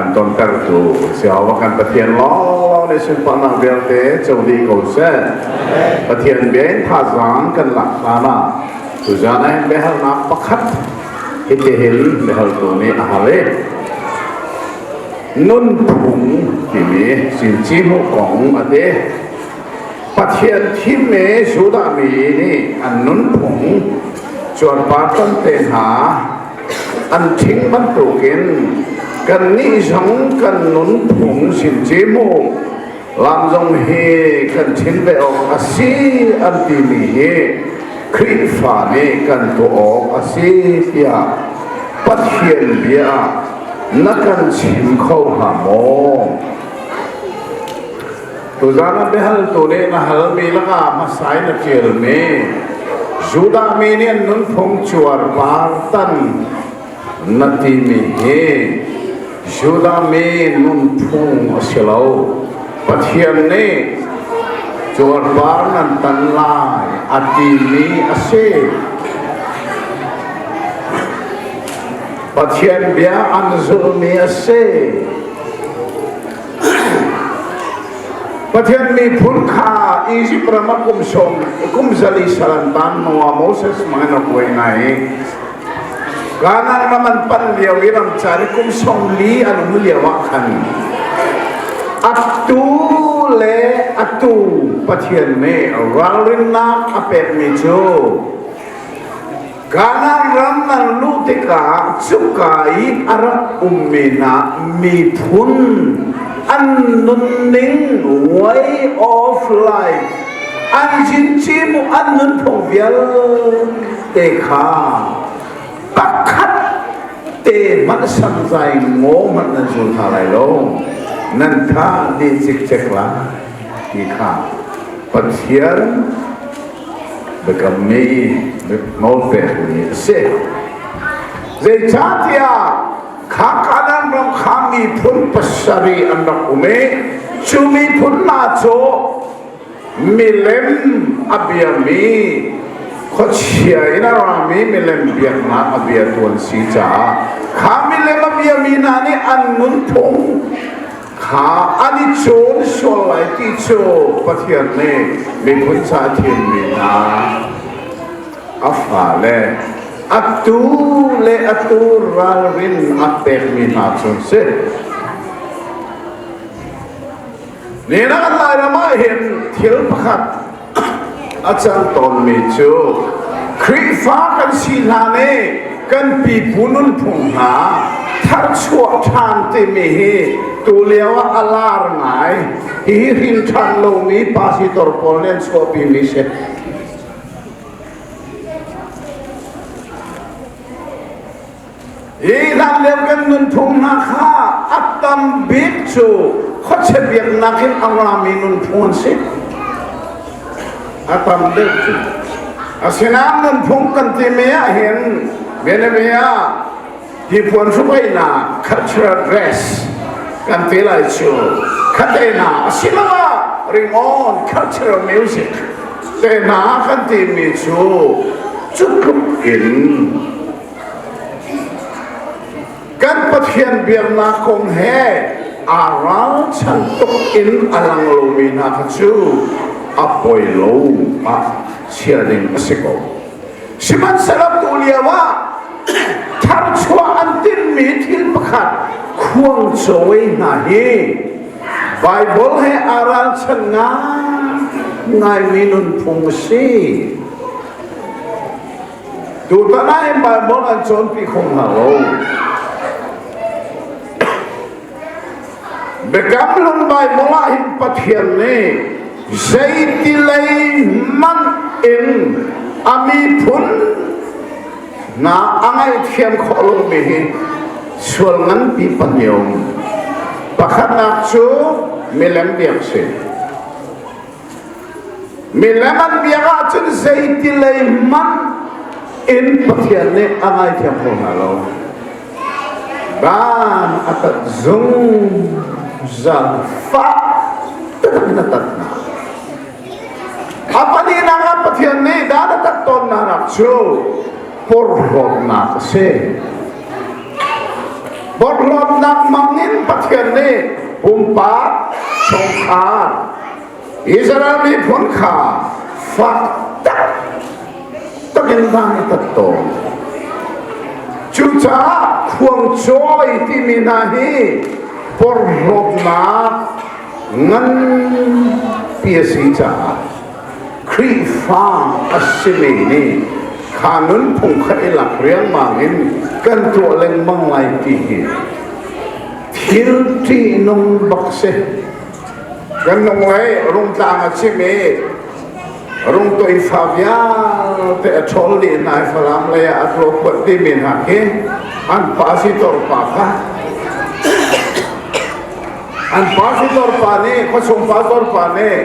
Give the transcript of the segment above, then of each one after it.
Kan tontertu Jehovah kan Pathian lawnglawng nih sunparnak vialte co dih ko seh. Pathian bia in thazaang kan lak hlan ah tuzaan ah hin biahalnak pakhat hitihin biahaltu nih a hal i nunphung timi Cinci-hmuh kong a ti. Pathian thimmi Judah mi nih an nunphung cuarpar tan te hna an ṭhing bantukin kannih zong kan nunphung Cinci-hmuh lam zong hi kan ṭhin ve awk a si an timi hi Khrihfa nih kan tuah awk a si tiah Pathian bia ah na kan chim kho hnga maw? Tuzaan ah biahaltu nih na halmi lakah hmasa in a ṭialmi Judah mi nih an nunphung cuarpar tan na timi hi Judah mi nunphung a si lo. Pathian nih cuarpar nan tan lai a timi a si. Pathian bia an zulhmi a si. Pathian miphun kha Izipt ram ah kum sawm kum zali sal an tan hnuah Moses hmang in a hruai hna i Kanaan ram an panh lio i ramcar i kum 40 an um lio ah khan atu le atu Pathian nih ralrinnak a pekmi cu Kanaan ram nan luh tikah cuka i a rak ummi hna miphun an nunning way of life an cincim an nunphung vialte kha pakhat te hmanh samzai ngaw hmanh nan zul hna lai lo nan tha dih cikcek lai ti kha Pathian biakammi nawlpekmi a si. Zeicahtiah kha Kanaan ram kha miphun pasarih an rak um i cu miphun hna cu milem a biami khuachia in a rami milem biaknak a biatu an si caah kha milem a biami hna nih an nunphung Kha an i cawn sual lai ti cu Pathian nih miphun ca a thimmi hna a fale atu le atu ralrin a pekmi hna cu a si. Nihin ah kan Lairam ah hin thil pakhat a cang tawnmi cu Khrihfa kan si hlan i kan pipu nunphung hna tharchuah ṭhan timi hi tulio ah a lar ngai. Hihi hrin ṭhan lomi pasitor pawl nih an chuahpimi si. Hi hlanlio kan nunphung hna kha a tam bik cu khuachia biaknak in a rami nunphung an si. A tam deuh cu. Asinain nunphung kan timi ah hin bianabia hi puan hrukaihnak cultural dress kan ti lai cu khatena asiloah ringawn cultural music te hna kan timi cu cu tluk in Kan Pathian biaknak kong he aa ralchan tuk in a lang lomi hna kha cu a poi lo ah chia ding a si ko. Sihmanhsehlaw tu lio ah tharchuah an tinhmi thil pakhat khuangcawi hna hi Baibal he aa ralchan ngaingaimi nunphung a si. Tutan ah hin Baibal an cawnpi kho hna lo. Biakam Hlun Baibal ah hin Pathian nih zeiti lei hmanh in a miphun hna a ngaihthiam khawh lomi hi sual nganpi pahnih a um. Pakhatnak cu milem biak si. Milem an biak ahcun zeiti lei hmanh in Pathian nih a ngaithiam kho hna lo. Dan a tat zungzal fak taktak in a tat hna. A pahnihnak ah Pathian nih dan a tat tawnnak cu porhlawtnak a si. Porhlawtnak hmang in Pathian Pumpak chungkhar Israel miphun kha fak taktak in van i tat tawn. Cucaah khuangcawi timi hna hi porhlawtnak nganpi a si caah Khrihfa a simi nih kha nunphung kha i lak riangmang in kan tuah lengmang lai ti hi thil ṭihnung bak si. Kan nung lei rungtlang a chim i rungtoi fa vialte a ṭhawl dih hna i Falam lei ah a tlawphuat timi hna khi an pa sitor pa kha an pa sitor pa nih khuachung pastor pa nih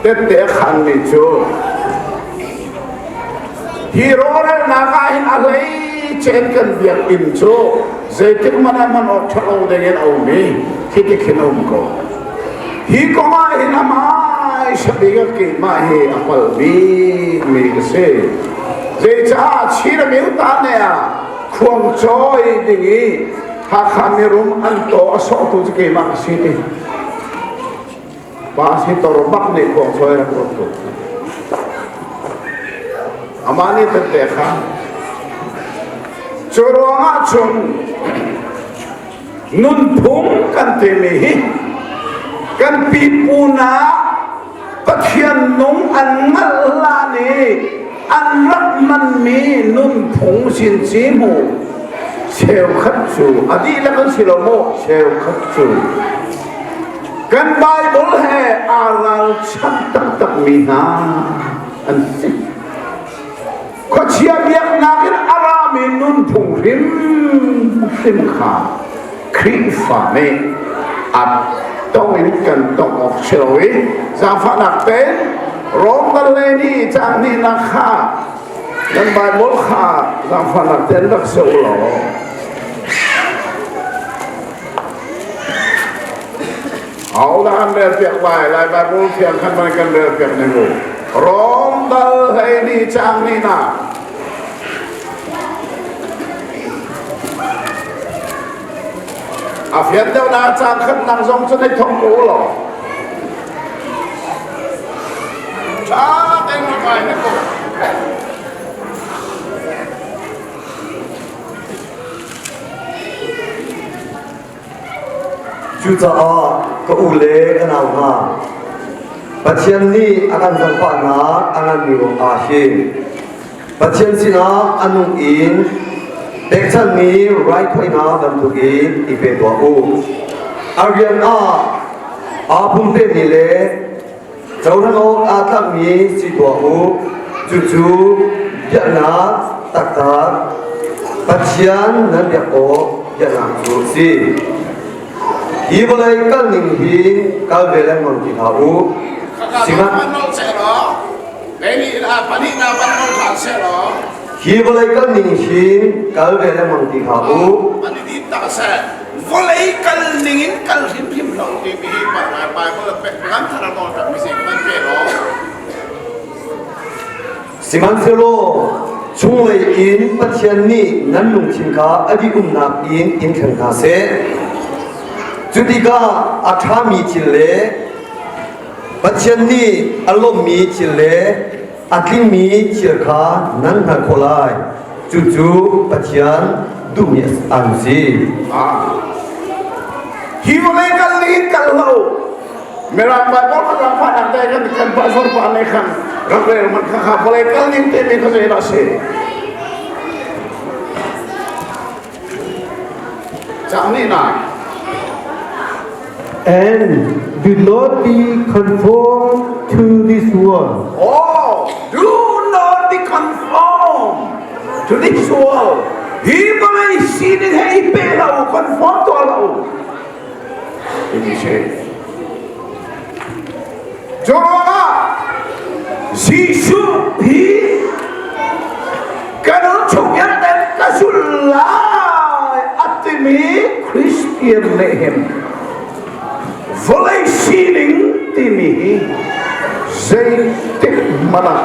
tette a khanmi cu hi rawhralnak ah hin a hlei cen kan biakinn cu zeitik hmanh ah hman awk ṭha lo ding in a um i khi ti khin a um ko. Hi kong ah hin a hmai sabik ah keimah hi a hngal bikmi ka si. Zeicah Chin a miu ta ne ah khuangcawi ding i Hakha mirum an taw a sawhtu cu keimah ka si ti. Pa si tor bak nih khuangcawi rak ruat ko. Amah nih tette kha. Cu ruangah cun nunphung kan timi hi kan pipu na Pathian nung an ngalh hlan i an rak hmanmi nunphung sinci hmu cheukhat cu a dihlak an si lo maw cheukhat cu kan Bible he aa ralchanh taktakmi hna an si. Khuachia biaknak in a rami nunphung hrimhrim kha Khrihfa nih a tong in kan tong awk si lo i zaangfahnak tein Rom kan le nih caang hnihnak kha nan Bible kha zaangfahnak tein rak seu law Ahodah an relpiak lai? Lai Bible thiang khan man kan relpiak ning u. Rom dal hlei ni caang ni na. A fian deuh na caang khat nak zong cu nei thong ko law. Tha tein ma kai ne ko. Cucaah ka u le ka nau hna, Pathian nih a kan zaangfahnak a nganmi ruangah hin Pathian sinah a nung in pekchanhmi raithawinak bantukin i pe tuah u. A rian ah aa pumpemi le cohlan awk aa tlakmi si tuah u. Cucu biaknak taktak Pathian nan biak awk biaknak cu a si. Hi vawlei kal ning hi kal ve lengmang ti hlah u. Hi vawlei kal ning hi kal ve lengmang ti hlah u. Vawlei kal ning in kal hrimhrim lo timi hi Bible lam thar a nawl mi si kan pe law. Sihmanhsehlaw chunglei in Pathian nih nan lungthin kha a dih umnak in in thleng hna seh. Cu tikah a ṭhami thil le Pathian nih a lawmhmi thil le a tlingmi thil kha nan hngalh khawh lai. Cucu Pathian duhmi an si. Hi vawlei kal ning kal lo. Mirang Bible kha ram fa nak dai kan kan pa zor pa ne khan rak rel man kha kha vawlei kal ning te mi kha zei dah si. Cang ni na. And do not be conformed to this world. Oh, do not be conformed to this world. Hi vawlei sining he i pe lo, conform tuah lo. Ini si. Cu ruangah Jesuh hi ka nun chung vialte ka zul lai a timi Christian nih hin vawlei sining timi hi zeitik hmanh ah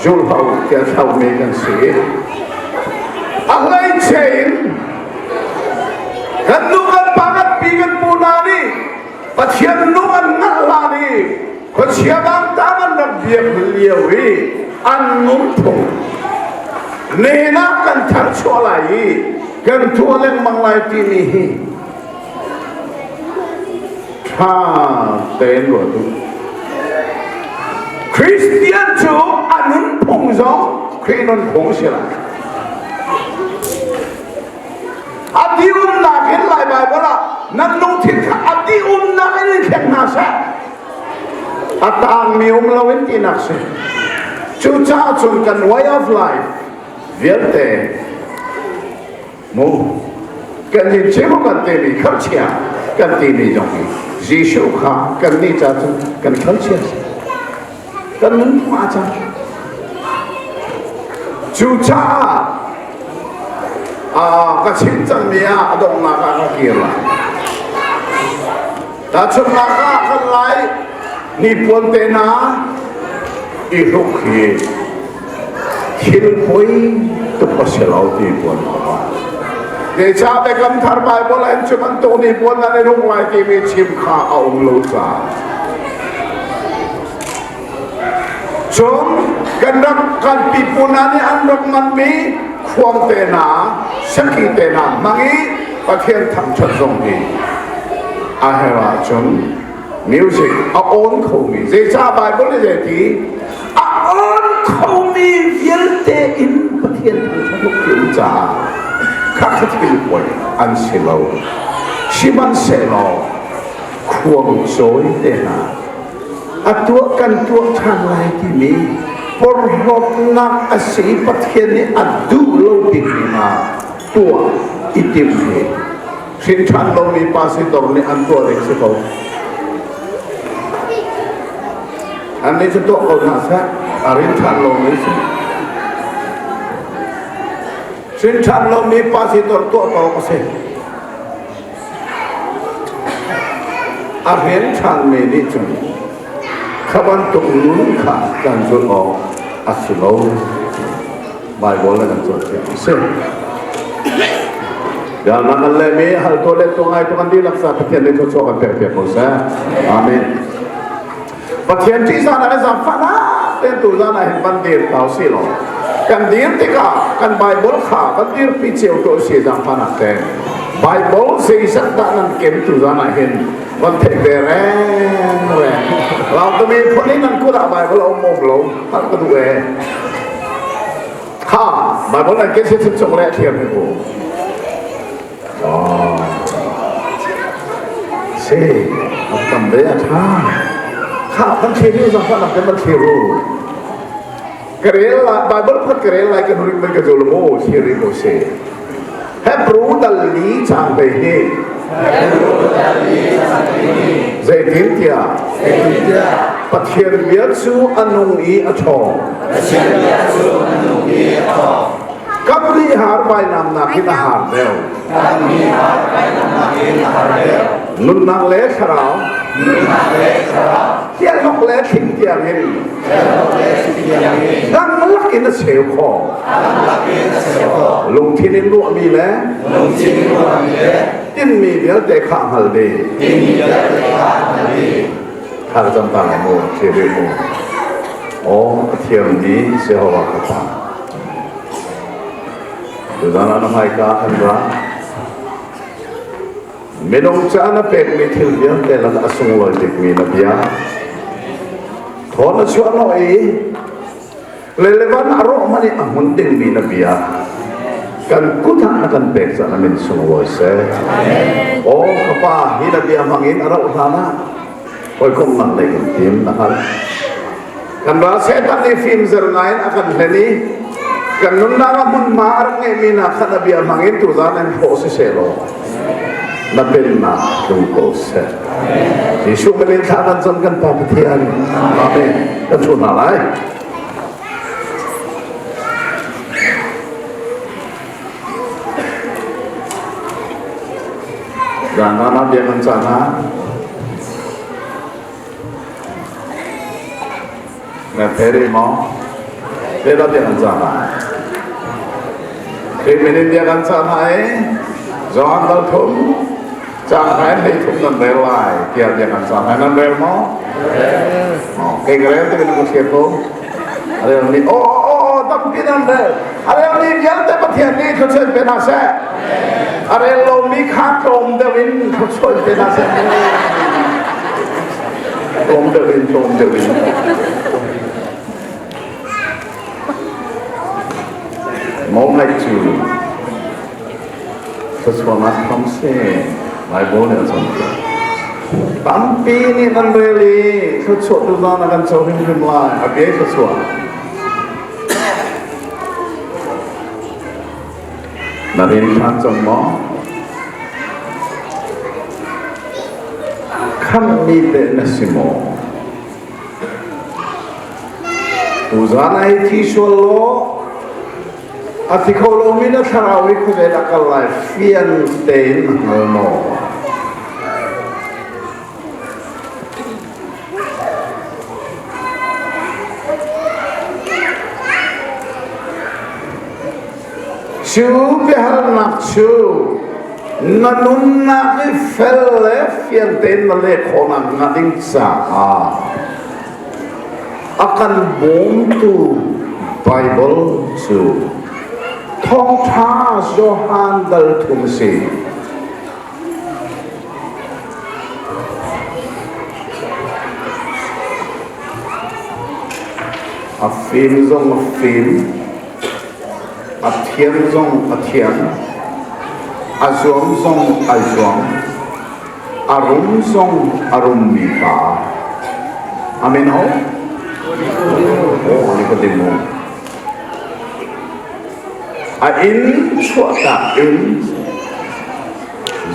zulho tiah thlaumi kan si. A hleice in kan nu kan pa kan pi kan pu hna nih. Pathian nung an ngalh hlan i khuachia vangtang an rak biak lio i an nunphung nehnak kan tharchuah lai i kan tuah lengmang lai timi hi ṭha tein ruat u. Christian cu a nunphung zong Khrih nunphung si lai. A ti umnak in Lai Baibal ah nan lungthin kha a ti umnak in in thleng hna seh. A taangmi um lo in tinak si. Cucaah cun kan way of life vialte mu kan in chim kan timi khamchia kan timi zong hi Jesuh kha kan nih ca cun kan khamchia si. Kan nun phung aa cang. Cucaah ka chim cangmi ah a donghnak ah ka kir lai. Tahchunhnak ah kan lai hnipuan te hna i hruk hi thil poi tuk a si lo ti puan ka pa. Zeicah Biakam Thar Baibal ah cu bantuk hnipuan nan i hruk lai timi chim kha a um lo caah. Cun kan rak kan pipu hna nih an rak manmi khuang te hna, saki te hna hmang i Pathian thangṭhat zong hi a herh ahcun music a awn khomi zeicah Baibal nih zeiti a awn khomi vialte in Pathian thangṭhat tuk ti caah khakha thil poi an si lo. Sihmanhsehlaw khuang cawi te hna a tuah kan tuah ṭhan lai timi porhlawtnak a si i Pathian nih a duh lo bikmi hna tuah i timh hi hrin ṭhan lomi pastor nih an tuah ding si ko. Annih cu tuah ko hna seh, a rin ṭhan lomi si. Hrin ṭhan lomi pastor tuah ko a si. A rian ṭhanmi nih cun kha bantuk nun kha kan zulh awk a si lo. Baibal le kan cawnpiak a si. Biaknak kan lehmi hal tuah le tuah ngai tu kan dihlak sa Pathian nih thluachuah kan pek piak ko seh. Amen. Pathian ṭihzahnak le zaangfahnak tein tu zan ah hin van dir ta usih law kan dir tikah kan Bible kha kan dirpi cio ko si zaangfahnak tein Bible zeizat dah nan kem tu zan ah hin van theih ve reng reng Lautami phun in nan kut ah Bible a um um lo hngalh ka duh ee kha Bible nan ken si chung le thiam hi ku Si, a tam ve a ṭha. Kha kan thlir hi zong kan kan thlir u. Ka rel la Bible phat ka rel lai kan hurik man ka zul mu thlir ri ko si. Hebrew dal li chang ve hi. Zeitintiah Pathian bia cu a nung i a ṭhawng. Pathian bia cu a nung i a ṭhawng. Kam nih har vainam nakin a har deuh. Kam nih har vainam nakin a har deuh. Nunnak le thlarau. Nunnak le thlarau. Tialhok le thing tiangin. Tialhok le thing tiangin. Dang in a cheu khawh. Dang in a cheu khawh. Lungthin in ruahmi le. Lungthin in ruahmi le. Tinmi vialte kha hngal dih. Tinmi vialte kha hngal dih. Kha ka cam ta lai mu, thiri mu. Aw, a thiammi Jehovah ka pa. Tuzan ah na hmaika an ra. Minung ca na pekmi thil vialte lakah a sunglawi bikmi na bia. Thaw na chuah hnawh i lelevan a rawh hmanh i a hmun dingmi na bia. Kan kut ah na kan pek caah na min sunglawi seh. Aw ka pa, hi na bia hmangin a rauh hlan ah hawikomhnak lei kan tim na hngalh. Kan ral Satan nih fimzer ngai in a kan hlen i kan nunnak ah hmunhma a rak ngeihmi hna kha na bia hmang in tuzaan in hrawh siseh law na pennak tlung ko seh. Jesuh min in thla kan cam kan Pa Pathian. Amen. Kan thu hna lai. Zan ah bia kan cah hna. Na thei rih maw? Zeidah bia kan cah hna? Khrih min in bia kan cah hna i Johan dal thum Caang hra in 13 nan rel lai tiah bia kan cang. Nan rel maw? Kei ka rel tik in ka thiam ko. A rel nih aw aw aw tampi nan rel. A rel mi vialte Pathian nih thluachuah pe hna seh. A rel lomi kha tlawm deuh in thluachuah pe hna seh. Tlawm deuh in tlawm deuh in. Mo ngaih cu thluachuahnak hram seh Bible nih a cawnpiak. Tampi nih nan rel i thluachuah tu zan a kan co hrimhrim lai. A bia thluachuah. Na rin ṭhan cang maw? Khamhmi teh na si maw? Tuzan ai thi sual law a thi kho lomi na thlarau hi khuazei dah kal lai fian tein na hngal maw? Cu biahalnak cu na nunnak i fel le fian tein na leh khawhnak hnga ding caah a kan bawmtu Baibal cu Thawngṭha Johan dal thum a si. A fim zong a fim. A thiam zong a thiam, a zuam zong ai zuam, a rum zong a rummi pa. Amen ho? Oh, Nikodemo. A inn chuahtak in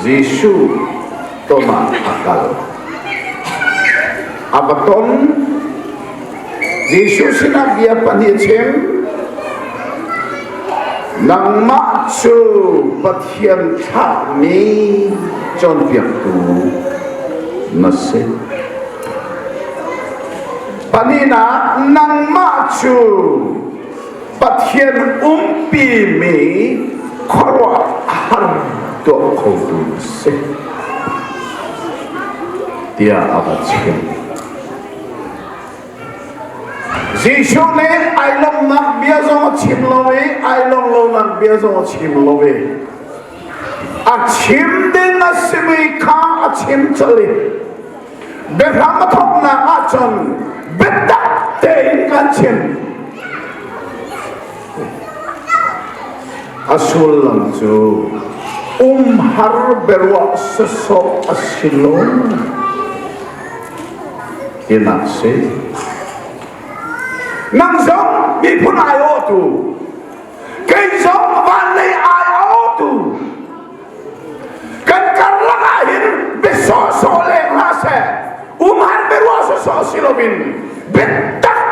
Jesuh ton ah a kal. A va ton Jesuh sinah bia pahnih chim. Nangmah cu Pathian thlahmi cawnpiaktu na si. Pahnihnak, nangmah cu Pathian umpimi khuaruahhar tuah khotu na si. Tiah a va chim. Jesuh nih ai lawmhnak bia zong a chim lo i ai lawm lonak bia zong a chim lo i a chim ding a simi kha a chim colh i biahram a thawknak ahcun biatak tein kan chim. A sullam cu umhar biaruah sawsawh a si lo tinak si. Nang zong miphun aiawhtu, kei zong van lei aiawhtu, kan karlak ah hin bia sawhsawh leng hlah seh, umhar biaruah sawsawh si loin biatak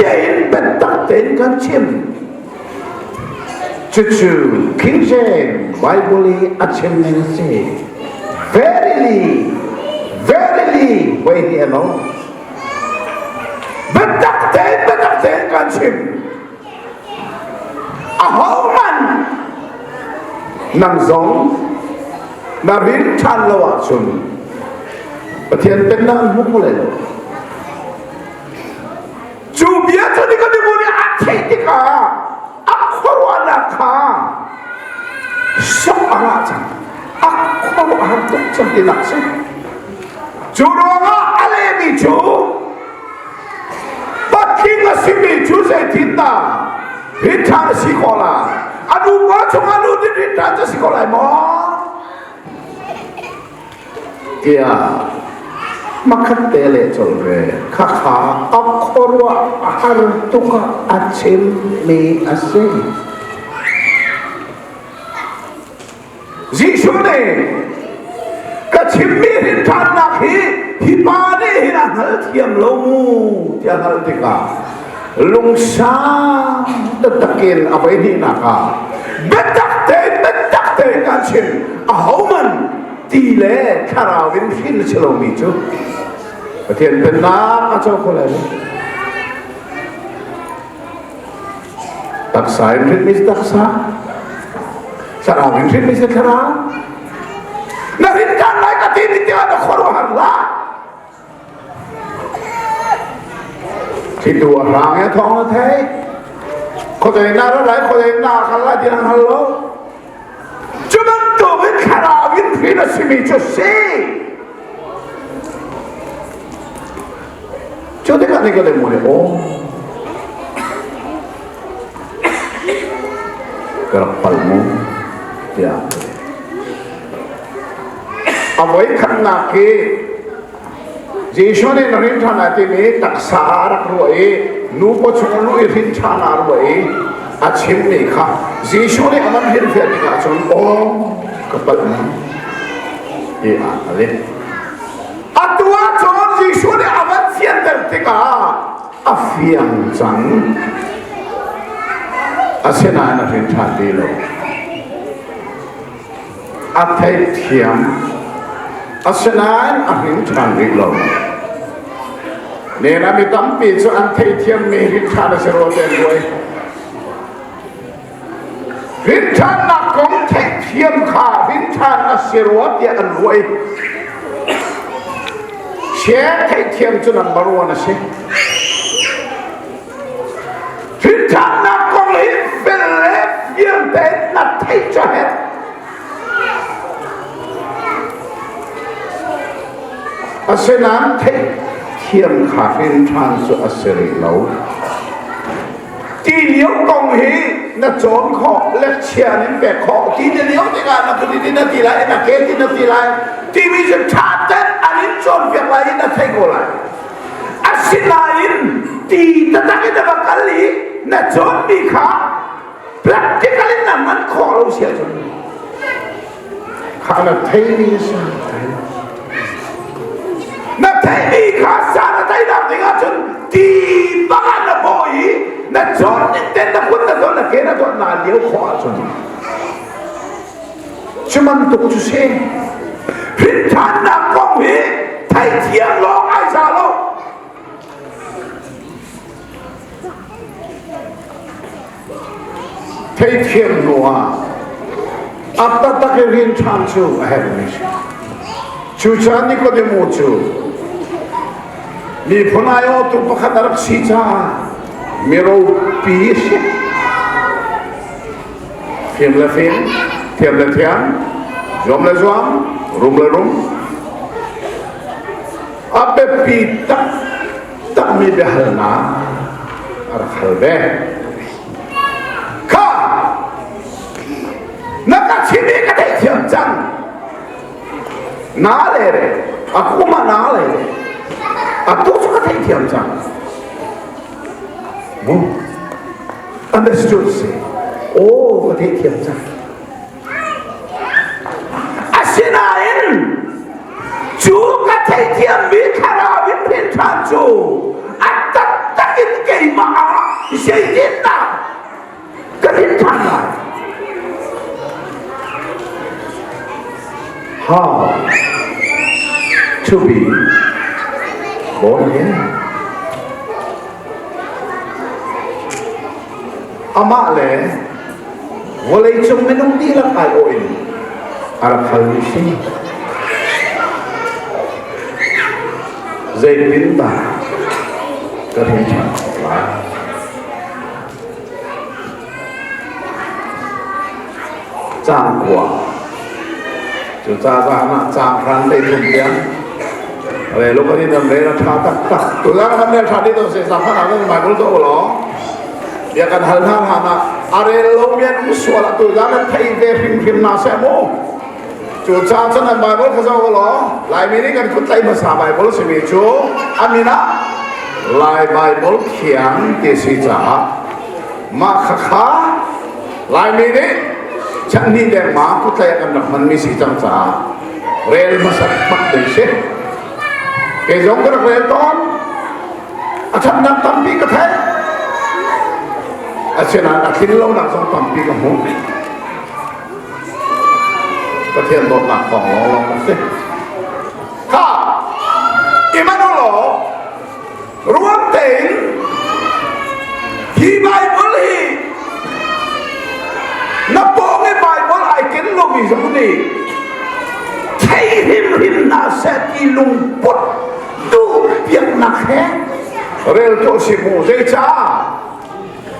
tein biatak tein kan chim. Cucu King James Bible i a chim ning a si. Verily, verily, voi hnih a no. Biatak tein, biatak tein kan chim. Ahohmanh nang zong na rin ṭhan lo ahcun Pathian pennak an hmu kho lai lo. Cu bia cu Nikodemu nih a theih tikah a khuaruahnak kha sok a ngah cang. A khuaruah har tuk cang tinak si. Cu ruangah a lehmi cu patling a simi cu zeitindah rinṭhan a si khawh lai? A nupa chungah nu nih rinṭhan cu a si khawh lai maw? Tiah hmakhat te leh colh ve. Khakha a khuaruah a har tuk ah a chimmi a si. Jesuh nih ka chimmi rinṭhannak hi hi pa nih hin a hngalthiam lo mu tiah a hngalh tikah lungsau taktak in a voi hnihnak ah biatak tein biatak tein kan chim ahohmanh ti le thlarau in hrin a si lomi cu Pathian pennak a co kho lai lo. Taksa in hrinmi si taksa, thlarau in hrinmi si thlarau. Na hrin ṭhan lai. Thlitu a hrang i a thawng na thei. Khuadei na ra lai, khuadei na kal lai ti na hngal lo. Cu bantukin thlarau in hrin a simi cu si. Cu tikah Nikodemu nih, aw, ka rak palh mu, tiah a ti. A voikhatnak hi Jesuh nih na rin ṭhan a timi taksa a rak ruah i nu pawchung lu i hrin ṭhan a ruah i a chimmi kha Jesuh nih a van hrilhfiah tikah cun aw ka palh mu ti ah a leh. Atu ah cun Jesuh nih a van fianter tikah a fiang cang. Asinain a hrin ṭhan ti lo. A theihthiam. Asinain a hrin ṭhan rih lo. Nen ah mi tampi cu an theihthiammi hrin ṭhan a si rua te an ruai. Hrin ṭhannak kong theihthiam kha hrin ṭhan a si rua tiah an ruah i share theihthiam cu number one a si. Hrinthannak kong hi fel le fiang tein na theih cu het. Asinain theih thiam kha hrinthan cu a si rih lo. Ti lio kong hi na cawn khawh, lecture nin pek khawh, ti na lio tikah na kut in na ti lai, na ke in na ti lai, timi cu ṭha ten an in cawnpiak lai i na theih ko lai. Asinain ti taktak in na va kal i na cawnmi kha practical in na hman khawh lo si ahcun kha na theimi sa na theimi kha sa na teinak ding ahcun ti bang ah na bawh i na cawn ning ten na kut na cawn na ke na cawn na lio khawh ahcun Cu bantuk cu si. Hrinthannak kong hi theithiam lawng ai za lo. Theithiam hnu ah a taktak i rin ṭhan cu a herhmi si. Cucaah Nikodemu cu miphun aiawhtu pakhat a rak si caah miropi a si. Fim le fim, thiam le thiam, zuam le zuam, rum le rum. A biapi taktakmi biahalnak a rak hal ve. Kha na ka chim i ka theithiam cang. Na le re, a kuma na le re. Atu cu ka theithiam cang. Mu. Understood si. Aw ka theihthiam cang. Asinain cu ka theihthiammi thlarau in hrin ṭhan cu a taktak in keimah ah zeitindah ka hrin ṭhan lai? How to be born again? Amah le vawleicung minung dihlak aiawh in a rak halmi si. Zeitindah ka hrin ṭhan khawh lai? Caang kua. Cu ca zaan ah caang hran te thum tiang re lo kan in re na tha tak tak tu zaan kan rel tha ti to se sa khan ah Bible to lo bia kan hal hna hna na a rel lo mi an um sual ah tu zaan an thei ve hrim hrim na se mu cu ca cun an Bible kha zoh law Laimi nih kan kut tlaih hmasa Bible simi cu a min ah Lai Bible thiang ti si caah mah khakha Laimi nih chanhnih dengmang kut tlaih kan rak hmanmi si cang caah rel hmasat bak ding si. Kei zong ka rak rel tawn. A ṭhatnak tampi ka theih. Asinain a tlin lonak zong tampi ka hmuh. Pathian dawtnak thawng lawnglawng a si. Kha Emmanuel ruang tein hi Bible hi na pawng i Bible ai ken lomi zong nih thei hrimhrim hna seh ti lungput duh piaknak he. Rel tuah si mu zeicah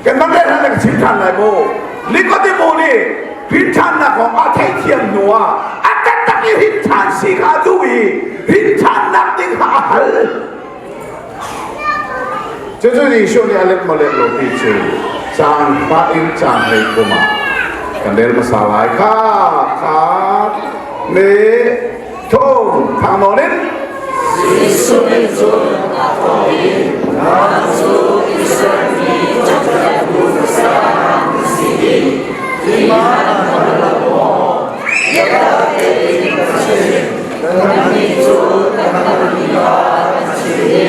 kan nan le hlan kan chim ṭhan lai mu. Nikodemu nih rinṭhannak kong a theihthiam hnu ah a taktak i rinṭhan si kha a duh i rinṭhannak ding kha a hal. Cucu Jesuh nih a let maw let lo ti cu caan fah in caan hlei kum ah kan rel hmasa lai kha kha me thong thang nawn in. Jesuh nih cun a thawh i, Nang cu Israel mi cawnpiaktu hmasa na si i keimah na hngal lo maw? Biatak tein ka chim, kannih cu kan hngalhmi kha kan chim i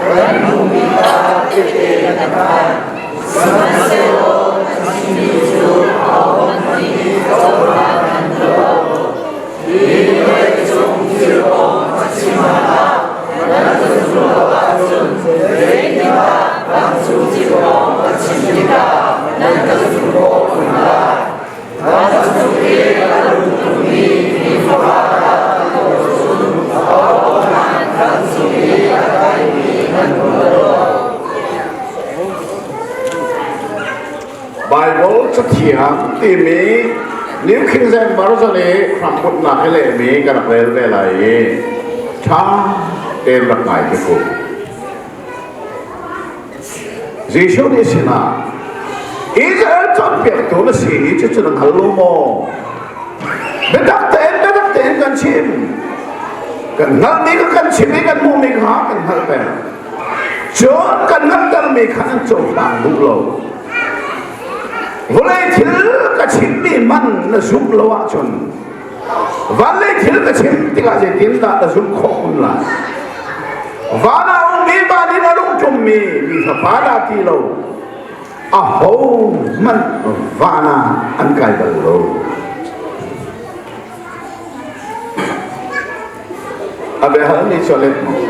kan hmuhmi kha tehte kan khan. Sihmanhsehlaw kan chimmi cu ahohmanh nih cohlan an duh lo. Hi vawleicung thil kong a chim ah nan ka zumh lo ahcun zeitindah vancung thil kong a chim tikah nan ka zumh khawh kun lai? Vancung i a rungtumi mi Fapa dah ti lo cun ahohmanh vancung i a kaimi nan hmu lo. Baibal Cathiang timi New King James Version i hrambunh he lehmi ka rak rel ve lai i ṭha tein rak ngai te ku. Jesuh nih sinah Israel cawnpiaktu na si i cucu na hngal lo maw? Biatak tein biatak tein kan chim. Kan hngalhmi kha kan chim i kan hmuhmi kha kan hngalh peng. Cun kan hngalhtermi kha an cohlang duh lo. Vawlei thil ka chimmi man na zumh lo ahcun van lei thil ka chim tikah zeitindah na zumh khawh kun lai? Van ah ummi van in a rung ṭummi mi fapa dah ti lo aho hmanh van ah an kai bal lo. A biahal nih cu a let maw?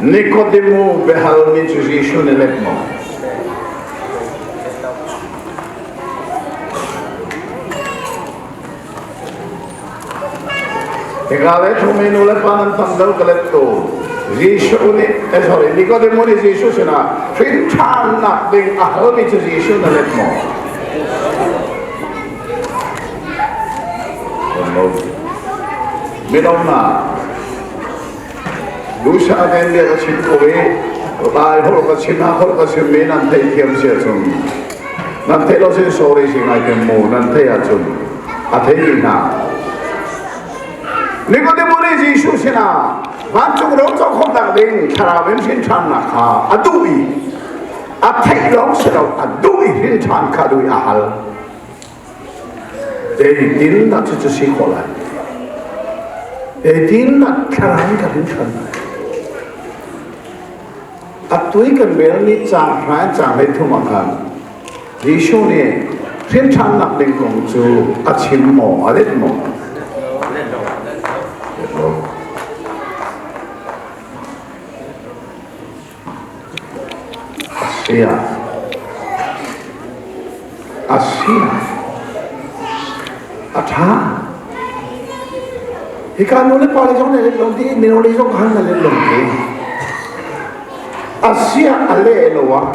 Nikodemu biahalmi cu Jesuh nih let maw? Hika le thumi nu le pa nan tam deuh ka let tu. Jesuh nih, eh sorry, Nikodemu nih Jesuh sinah hrin ṭhannak ding a halmi cu Jesuh na let maw? Mino hna, duhsah tein bia ka chim ko i Lai holh ka chim, ha holh ka chim mi nan theithiam si ahcun nan theih lo sin sorry si ngai tem mu nan theih ahcun a thei mi hna. Nikodemu nih Jesuh sinah vancung ro co khawhnak ding thlarau in hrin ṭhannak kha a duh i a theih lawng si lo a duh i hrin ṭhan kha duh i a hal. Zeitindah cucu si khawh lai? Zeitindah thlarau in ka hrin ṭhan lai? Atu i kan relmi caang hra in caang 33 ah khan Jesuh nih hrin ṭhannak ding kong cu a chim maw, a let maw? Let lo. Asia. Asia. A ṭha. Hika nu le pa le zong na let lo ti, mino le zong khan na let lo ti. Asia a leh lo ah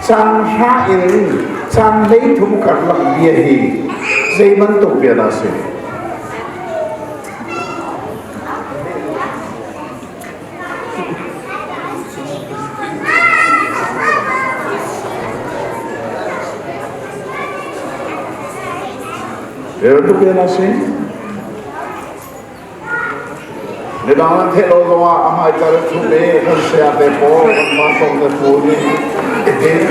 cang hra in cang 33 karlak bia hi zei bantuk bia dah si? Bantuk in a si. Midang an theih lo zongah a hmaikal a ṭhu i kan saya te pawl, kan pastor te pawl nih hitin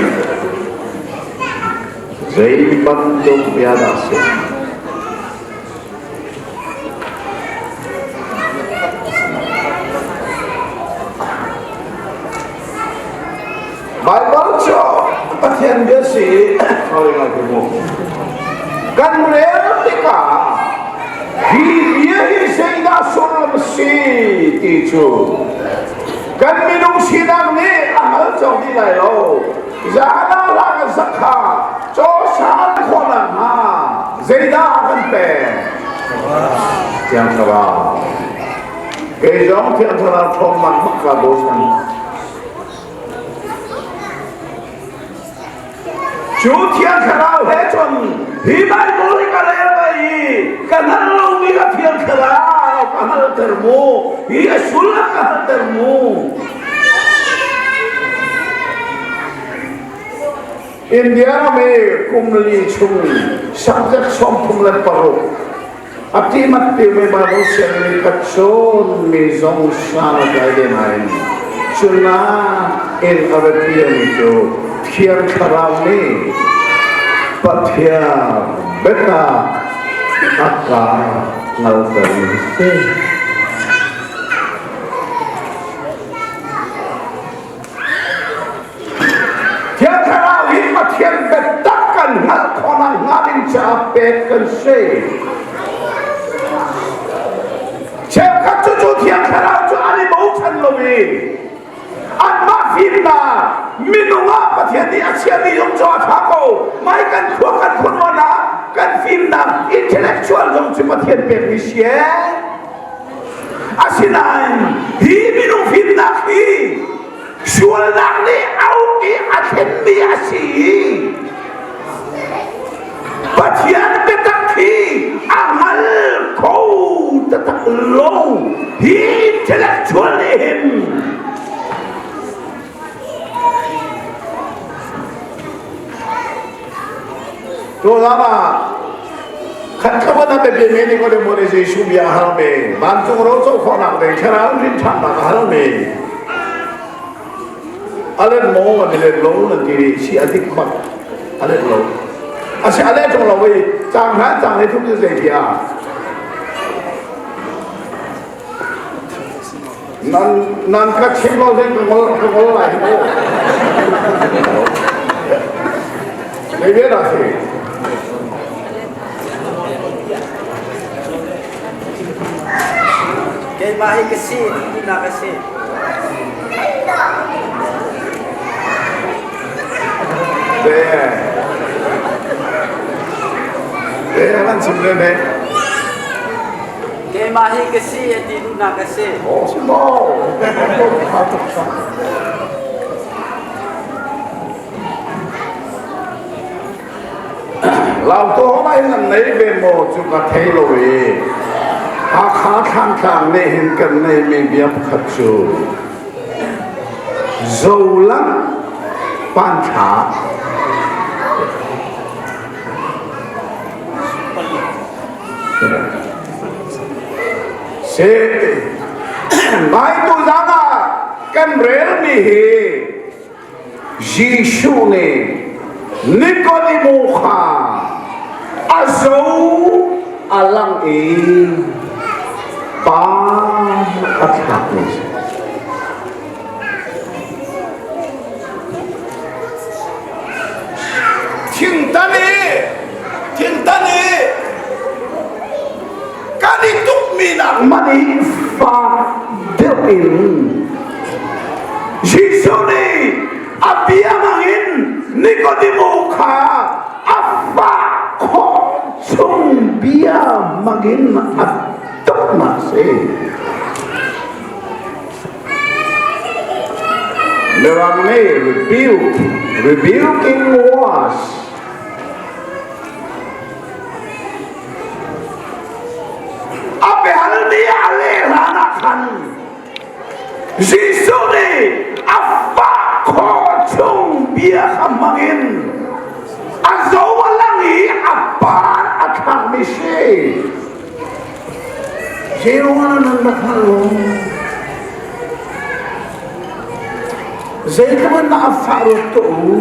zei bantuk bia dah si? Baibal cu Pathian bia si sorry ngai ku mu. Kan rel tikah hi bia hi zeidah sullam si ti cu kan minung sinak nih a hngal cawk dih lai lo. Zan ah hla kan sak kha caw san khawh nakhnga zeidah a kan pek? Thiang Thlarau. Kei zong Thiang Thlarau ṭhawnnak bak kaa bochan. Cu Thiang Thlarau he cun hi Baibal hi ka rel ve i ka hngalh lomi ka Thiang Thlarau ka hngalhter mu. Hi a sullam ka hngalhter mu. India ram i kum li chung subject 36 a ṭihmat timi Bible sianginn ka cawnmi zong sang a tlai ve nain cunak in a va ṭialmi cu Thiang Thlarau nih Pathian biatak a ka hngalhtermi a si. Thiang Thlarau hi Pathian biatak kan hngalh khawhnak hnga ding caah pek kan si. Cheukhat cu cu Thiang Thlarau cu an i bochan lo i anmah fimnak minung ah Pathian nih a chiahmi zong cu a ṭha ko. Mai kan khua kan khuaruahnak kan fimnak intellectual zong cu Pathian pekmi si ee. Asinain hi minung fimnak hi sualnak nih a uk i a thlenmi a si i Pathian biatak hi a hngal kho taktak lo. Hi intellectual nih hin Tuzaan ah khat khaban a biapi mi Nikodemo nih Jesuh bia a hal mi, vancung ro co khawhnak ding thlarau rinṭhannak a hal mi. A let maw an let lo nan ti ri si a dik bak a let lo. A si a let ṭung lo i cang hna cang le thum cu zei bia. Nan nan ka chim lo ding ka ngol ka ngol lai hi mu. Zei bia dah si? Keimah hi ka si, tinak a si. Te, te nan chim le ne. Keimah hi ka si a ti duhnak a si. Oh, si maw? Lautu homa in nan nei ve maw cu ka thei lo i Hakha Thlantlang nih hin kan neimi bia pakhat cu Zolang panthla Si Mai tuzan ah kan relmi hi Jesuh nih Nikodemo kha a zo a lang i pa a thlakmi a si. Thingtan i thingtan i kan i tukmi nak man i fak deuh in Jesuh nih a bia hmangin Nikodemo kha a fah khawh chung bia hmangin a tuknak si. Mirang nih rebuke, rebuking was a biahalmi a leh hlan ah khan Jesuh nih a fah khawh chung bia kha hmangin a zo a lang i a par a thlakmi si. Zeiruangah nan rak hngalh lo? Zeitluk in dah a fah ruat tuah u?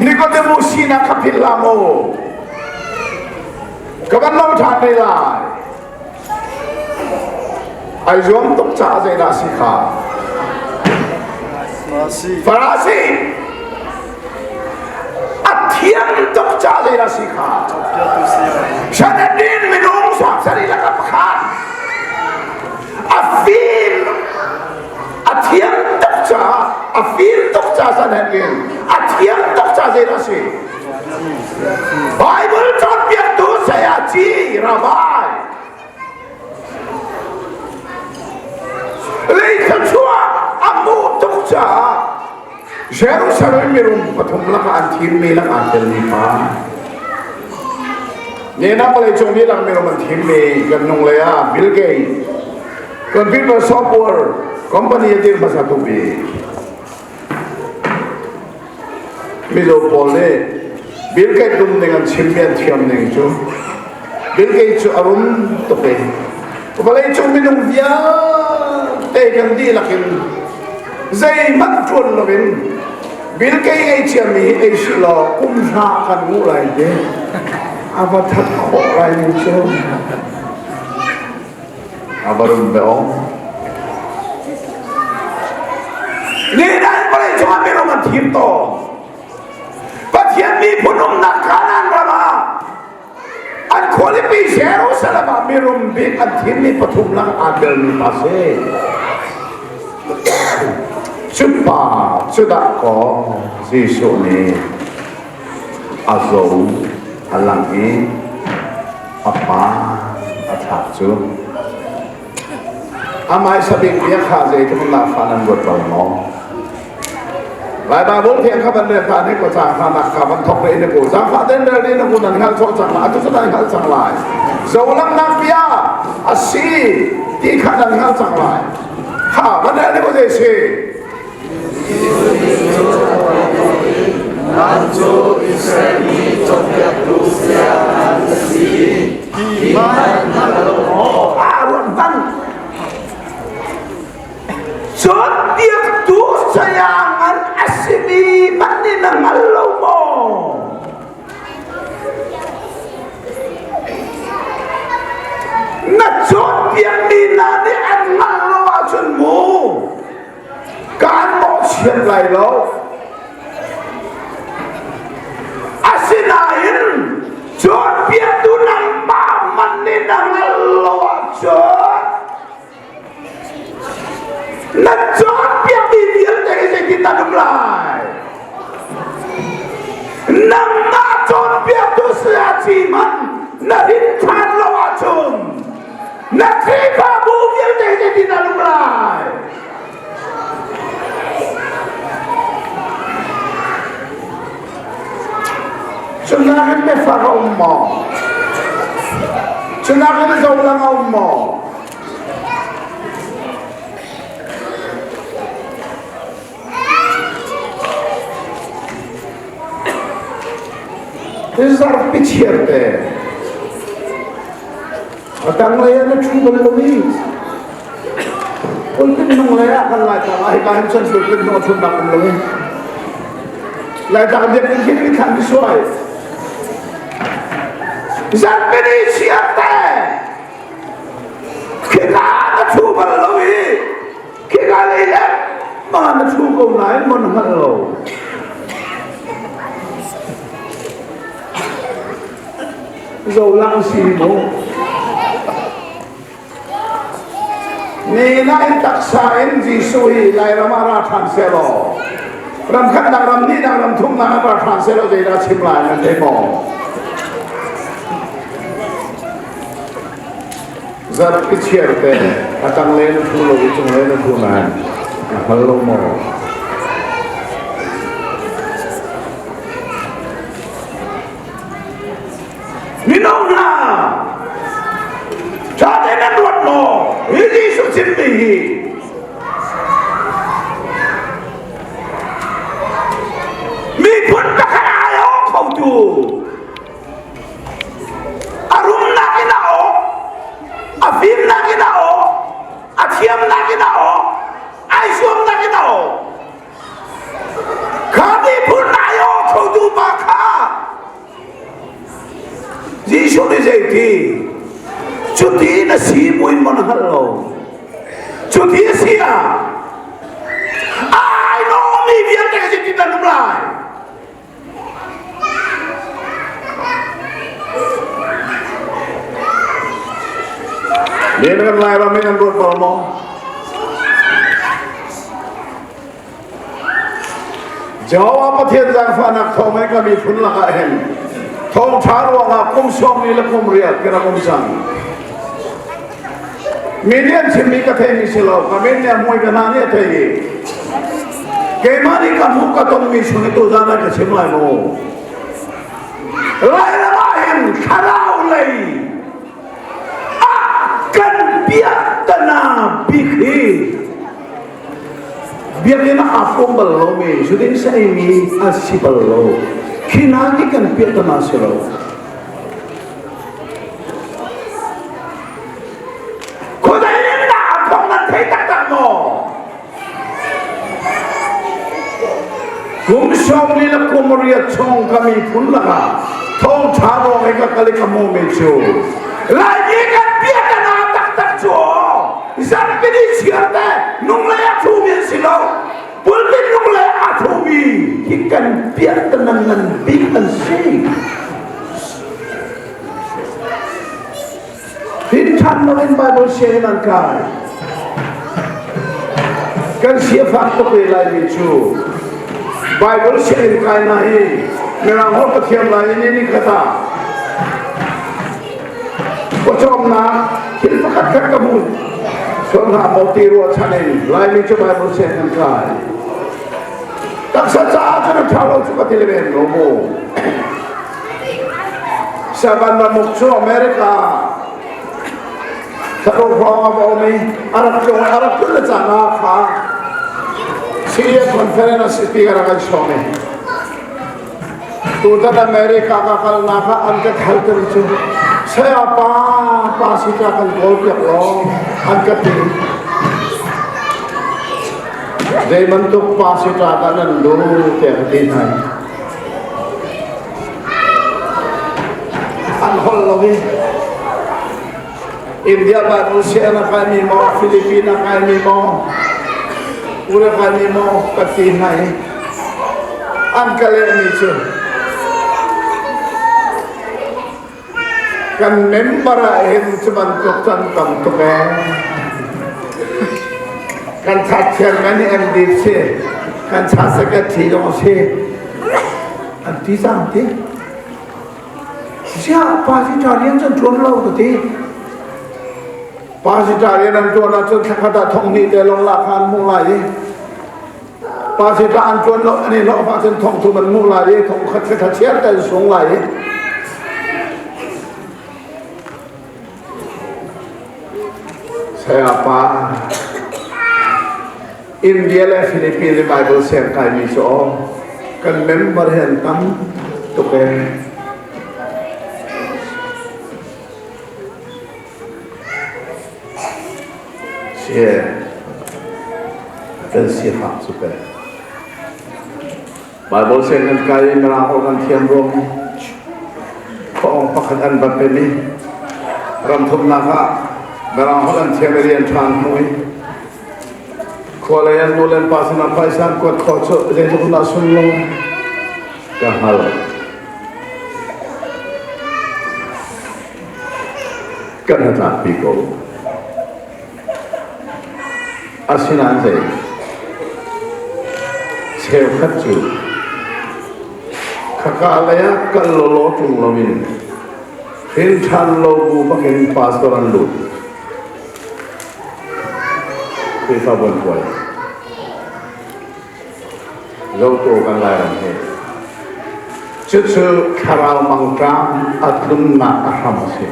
Nicodemus sinak kha philh hlah mu. Ka van lo ṭhan te lai. Ai zuam tuk caah zeidah si kha? Farasi. A thiam tuk caah zeidah si kha? Sanhedrin minung 70 lakah pakhat. A fim a thiam tuk caah a fim tuk caah Sanhedrin a thiam tuk caah zeidah si? Bible cawnpiaktu sayaci Rabbi lei thluachuah a hmuh tuk caah Jerusalem mirum pathum lakah an thimmi lakah aa telmi pa. Nena vawlei cung dihlak mirum an thimmi kan nung lei ah Bill Gates computer software company a dir hmasa tu bik. Mizo pawl nih Bill Gates rum ning an chimmi an thiam ning cu Bill Gates cu a rum tuk i vawlei cung minung vialte kan dihlak in zeihmanh ṭuan loin Bill Gates ei ciami hi ei sih law kum hra kan nguh lai ti a va that khawh lai ning cu a va rum ve ong Nihin vawlei cungah mirum an thim tawn. Pathian miphun umnak Kanaan ram ah an khualipi Jerusalem ah mirum bik an thimmi pathum lak aa telmi pa si. Cu pa cu dah kaw Jesuh nih a zo a lang i a pa a thlak cu. Amai sabik bia kha zeitluk in dah fa nan ruat bal maw? Lai Bible thiang kha van rel ta ne ko cang kha nak kha van thok re ne ko zang fa den rel ne ko nan hngal chok cang la atu nan hngal cang lai zolam nak bia a si ti kha nan hngal cang lai ha van rel ne ko zei si Nan cu Israel mi cawnpiaktu saya nan si i hi hmanh na lo maw? A ruat hmanh. Cawnpiaktu saya ngan a simi hmanh nih na hngal lo maw? Na cawnpiakmi hna nih an hngalh lo ahcun mu kaan mawhchiat lai lo. Asinain cawnpiaktu nangmah man nih na hngalh lo ahcun na cawnpiakmi vialte hi zeitin dah um lai? Nangmah cawnpiaktu sayaci man na rin ṭhan lo ahcun na Khrihfabu vialte hi zeitin dah um lai? Cunak in biafak a um maw? Cunak in zolang a um maw? Zarpi chiarte a tanglei ah na ṭhu bal lo i pulpit hnunglei ah kan Laitlang ah hika hin cun pulpit hnung a ṭhutnak um lo i Laitlang biakinn khi mi thlan suai zarpi ni chiarte khika na ṭhu bal lo i khika lei le ma na ṭhu ko nain mon hngal lo. Zolang si mu. Ni na in taksa in Jesuh hi Lairam ah ra ṭhan selaw ram khatnak ram hnihnak ram thumnak ah ra ṭhan selaw zeidah chim lai nan thei maw? Zarh i chiar te a tang le na thu lo i cung le na thu nain na hngal lo maw? Mino hna, ṭha tein nan ruat maw? Hi Jesuh chimmi hi miphun pakhat ai-awh khotu a rumnak in a awh, a fimnak in a awh, a thiamnak in a awh, ai zuamnak in a awh. Kha miphun ai-awh khotu pa kha Jesuh nih zeiti cuti na si buin maw na hngalh lo cuti a si ah ai nawmi vialte ka zeitin nan um lai Men kan Lairam in an ruat bal maw? Jehovah Pathian zaangfahnak thawng in ka miphun lakah hin thawngṭha ruangah kum sawm li le kum riat ka rak um cang. Mi nih an chimmi ka theimi si lo, ka min nih a hmui ka hna nih a thei i keimah nih ka hmuh ka tonmi chung i tuzan ah ka chim lai mu. Lairam ah hin thlarau lei ah kan piahtana bik hi biakinn ah aa fawm bal lomi zudin sa eimi an si bal lo. Khi hna khi kan piahtana si lo. Khuadei in dah a thawng nan thei taktak maw? Kum sawm li le kum riat chung ka miphun lakah thawngṭha ruang i ka kal i ka hmuhmi cu Laimi kan biakana taktak cu zarhpi ni chiar te nunglei a thumi an si lo pulpit nunglei a thumi hi kan piahtana ngan bik an si. Hin ṭhan loin Bible sianginn an kai. Kan siafak tuk ve laimi cu Bible sianginn kai na hi Mirang holh ka thiam lai i ni khat ah pawcawmnak thil pakhat khat ka hmu sual hna maw ti ruahchan in Laimi cu Bible sianginn an kai. Taksa caah cun a ṭha lo cu ka ti lem lo mu. Saban ramuk cu America thlaruk hrawng a va um i a rak tlung a rak tlun le caan ah kha Syria conference a si ti ka rak an sawm i tutan America ka kalnak ah an ka thalter cu saya pa pa si ta kan kawl piak law an ka ti zei bantuk pa si ta dah nan lu tiah ka ti hna An holh lo i India Bible sian a kaimi maw, Philippine a kaimi maw, Ura kaimi maw ka ti hna i an ka lehmi cu kan member ah hin cu bantuk can tam tuk ee. Kan that chairman hi MD si, kan cha secretary zong si. An ti cang ti. Siah pastor rian cun ṭuan lo ka ti. Pastor rian an ṭuan ahcun thlakhat ah thong hnih te lawng lak an hmuh lai i pastor an ṭuan lo an i hlawh ahcun thong thum an hmuh lai i thong khat khat chiar te an sung lai i Saya pa India le Philippines i Bible siang kaimi cu aw kan member hi an tam tuk ee. Sie kan sifak cu pe. Bible siang kan kai i Mirang holh kan thiam ruang khuaawng pakhat an va pem i ramthumnak ah Mirang holh an thiam i rian ṭha an hmu i Khua lei an nu le an pa sinah phaisa an kuat khawh cu zeitluk dah sunglawi ka hngal. Kan hnatlakpi ko. Asinain zei cheukhat cu khaka lei ah kal lawlaw ṭung loin hrin ṭhan lo bu bakin pastor an lut. Khrihfabu an buai. Zotu kan Lairam hi. Cucu thlarau mangṭam a tlunnak a hram a si.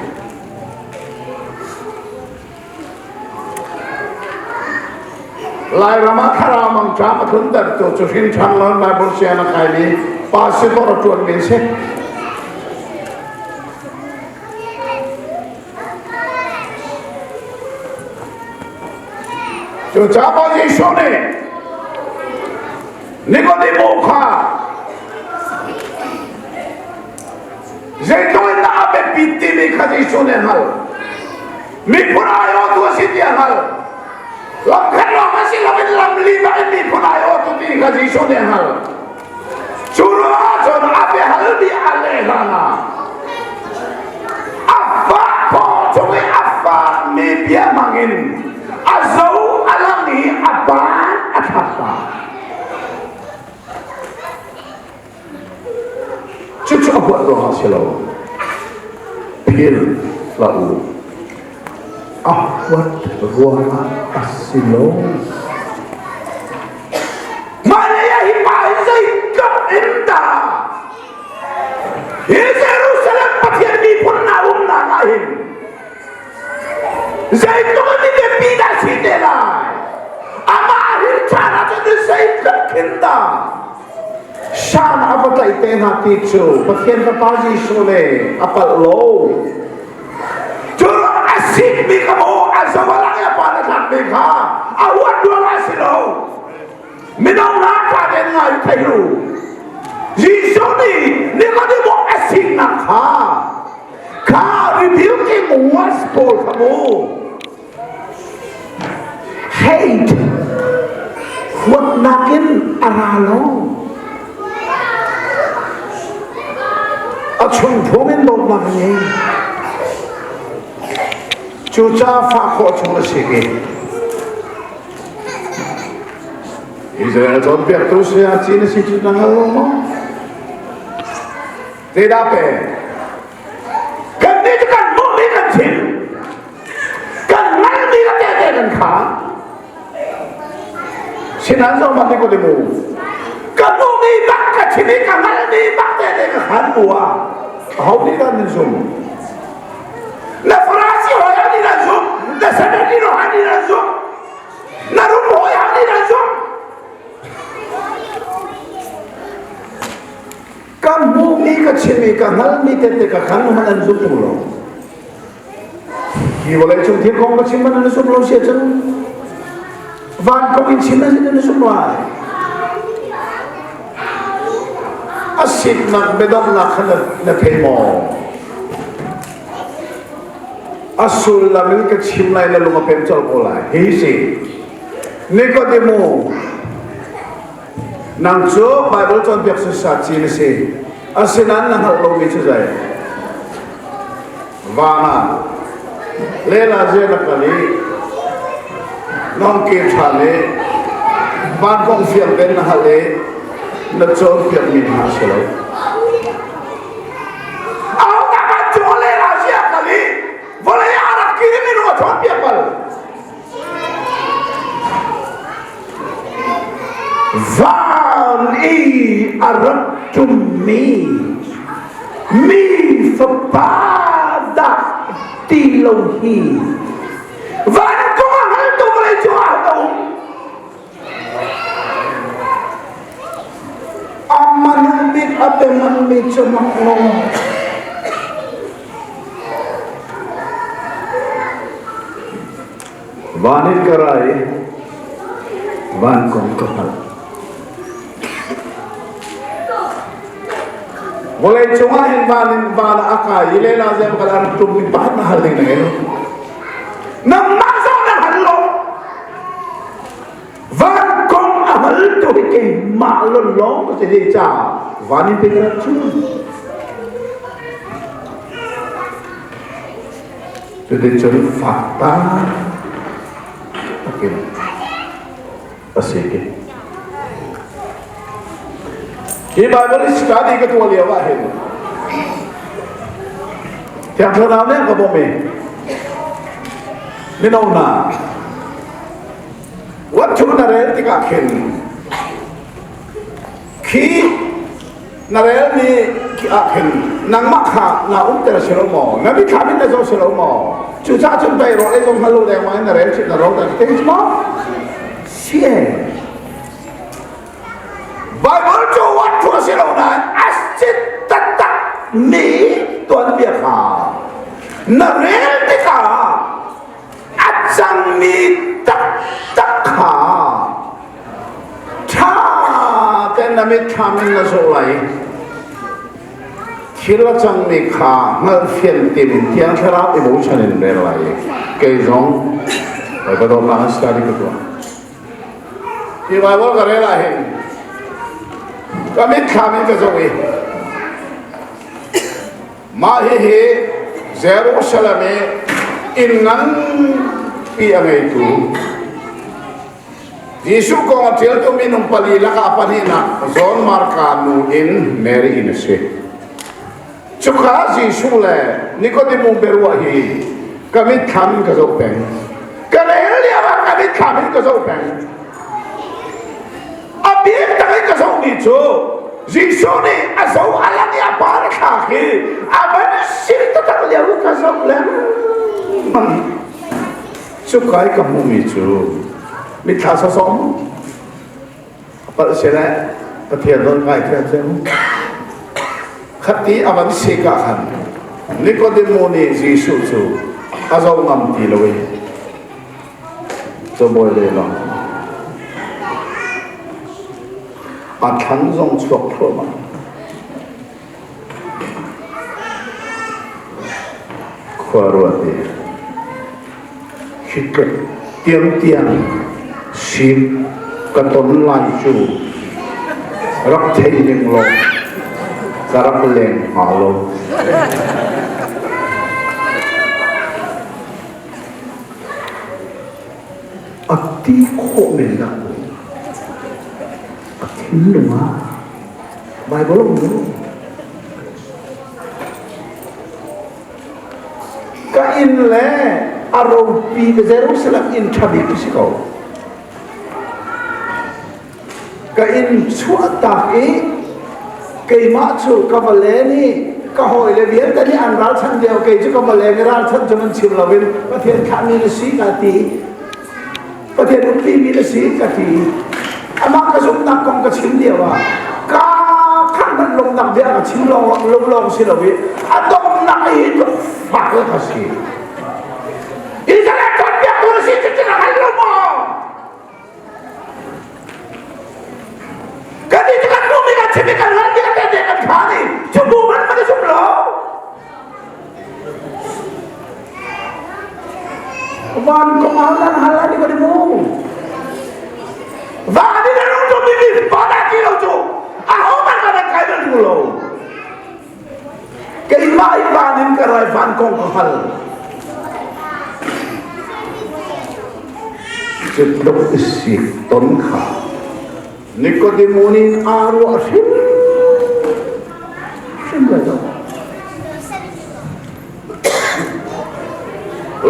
Lairam ah thlarau mangṭam a tluntertu cu hrin ṭhan lo Bible sian a kaimi pastor a ṭuanmi a si. Cucaah Jesuh nih Nikodemo kha zeitluk in dah a biapit timi kha Jesuh nih a hngalh. Miphun aiawhtu a si ti a hngalh. Lamkhat lawng a si loin lam lima in miphun aiawhtu ti kha Jesuh nih a hngalh. Cu ruangah cun a biahalmi a leh hlan ah a fah paw cung i a fakmi bia hmangin a zo a lang i a ban a thlak ta. Cucu a huat ruangah si lo. Phil hlah u. A huat ruangah a si lo. Mah lei ah hi pa hi zeitluk in dah hi Jerusalem Pathian miphun hna umnak ah hin zeitluk in biapi dah si te lai? Amah hin caan ah cun zeitluk khin dah Shan a va tlaih te hna ti cu Pathian Fapa Jesuh le a palh lo. Cu a sikmi kha maw a zo a lang i a pa na thlakmi kha a huat ruang ah si lo. Mino hna ṭha tein ngai thei u. Jesuh nih Nicodemus a siknak kha kha rebuking words pawl kha mu hate huatnak in a ra lo. A chungphung in dawtnak a ngei. Cucaah fah khawh chung a si i Israel cawnpiaktu saya ci na si cu na hngal lo maw? Zeidah pe? Kan nih cu kan hmuhmi kan chim. Kan hngalhmi ka tehte kan khaan. Sinan zong mah ti ko ti mu. Ka hmuhmi bak ka chim i ka hngalhmi bak tehte ka khaan bu ah aho nih dah nan zum? Na Farasi hawi ah nih nan zum? Na Sanhedrin hawi nih nan zum? Na rum hawi ah nih nan zum? Ka hmuhmi ka chim i ka hngalhmi tete ka khan hmanh an zum tung lo. Hi vawlei cung thil kong ka chim man an zum lo sia cun van kong in chim an zum lai. A sitnak biadomnak kha na thei maw? A sullam in ka chim lai na lung a pem colh ko lai. Hi si. Nikodemo Nang cu Baibal cawnpiak sasa ci na si. Asinain na hngalh lomi cu zei? Van ah lela ze na kal i nongke ṭha le van kong fiang tein na hngalh i na cawnpiakmi hna a si lo. Ahodah van cung ah lela ze a kal i vawlei ah a rak kir i minung a cawnpiak bal? Van i a rak ṭummi mi fapa dah ti lo hi van kong a hngaltu vawlei cungah a um. A man bik a pe manmi cu mak lo. Van in ka ra i van kong ka hngalh. Vawlei cungah hin van in van a kai i lela zem kal an tum mi pakhat na hal ding na ngei lo. Nangmah zong na hal lo. Van kong a hal tu hi keimah lawng ka si dei caah van in pe ka rak chim. Cuticun fakta takin a si. Hi Bible study ka tuah lio ah hin Thiang Thlarau nih ka bawmh i mino hna what thu na rel tikah khin khi na relmi ah khin nangmah kha na umter si lo maw na mithlam in na zoh si lo maw cucaah cun pei rawl ei zong hngal lo dengmang in na rel chih na ro ta te maw si Bible cu wat thu si lo nain a sit taktak mi tuanbia kha na rel tikah a cangmi taktak kha Ṭha tein na mitthlam in na zoh lai. Thil a cangmi kha hngalhfian tim in Thiang Thlarau i bochan in rel lai. Kei zong Bawipa dawtnak in study ka tuah. Hi Bible ka rel ah hin ka mitthlam in ka zoh i mah hihi Jerusalem i inn nganpi a ngeitu Jesuh kong a ṭialtu minung pali lakah pahnihnak John Marka nu in Mary in a si. Cuka Jesuh le Nikodemu biaruah hi ka mitthlam in ka zoh peng. Ka rel lio ah ka mitthlam in ka zoh peng. A bik tak in ka zohmi cu Jesuh nih a zo a lang i a par a thlak i a van sir taktak lio ka zoh lengmang. Cuka i ka hmuhmi cu mithla sawsawh palh sile Pathian nawl ngai thiam cem khati a van si ka khan Nikodemo nih Jesuh cu a zo ngam ti lo i cabawi le long a thlan zong chuak thluahmah. Khua ruat i hi tluk tiangtiang sik ka ton lai cu rak thei ning law ka rak leng hnga lo. A ti khawh men dah a thinlung ah Bible um lo. Ka inn le a ropi ka Jerusalem inn ṭha bik si ko. Ka inn chuahtak i keimah cu ka va len i ka hawile vialte nih an ralchanh lio kei cu ka va leng i ralchanh cu man chim loin Pathian thlahmi na si ka ti. Pathian umpi mi na si ka ti. Amah ka zumhnak kong ka chim lio ah ka khan hmanh lawmnak bia ka chim lawng lo lawng si lo i a donghnak hi tluk fak le ka si. Israel cawnpiaktu na si cu na hngal lo maw? Kan i kan hmuhmi kan chim i kan hngalmi kan tehte kan khaan i cu bu hmanh man i zum lo. Van kong ah nan hal ani ko mu. Van in a rung tu mi mi pa dah ti lo cu a ho man ka nan kai bal tu lo. Keimah i van in ka rai van kong ka hal. Cu tluk sik ton kha Nikodemu nih aa ruah hrim hrim lai lo.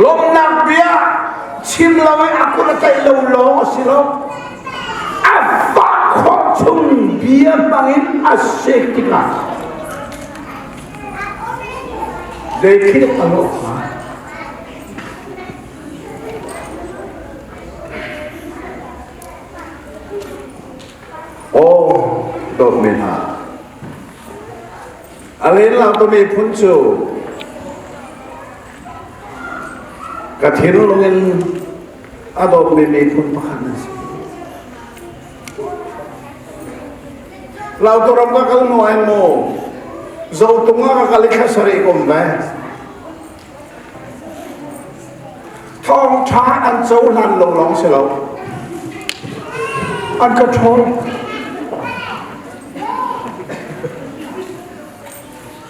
Lawmhnak bia chim lo i a kut a tlaih lo lawng a si lo. A fah khawh chung bia hmang in a sek tikah zei khi a lawh hnga? Aw dawtmi hna, a len lo miphun cu ka thinlung in a dawtmi miphun pakhat nan si. Lautu ram ka kal hnu ai mu, Zotung ah ka kal i thla sarih kum ve. Thawngṭha an cohlan lo lawng si lo. An ka ṭhawl.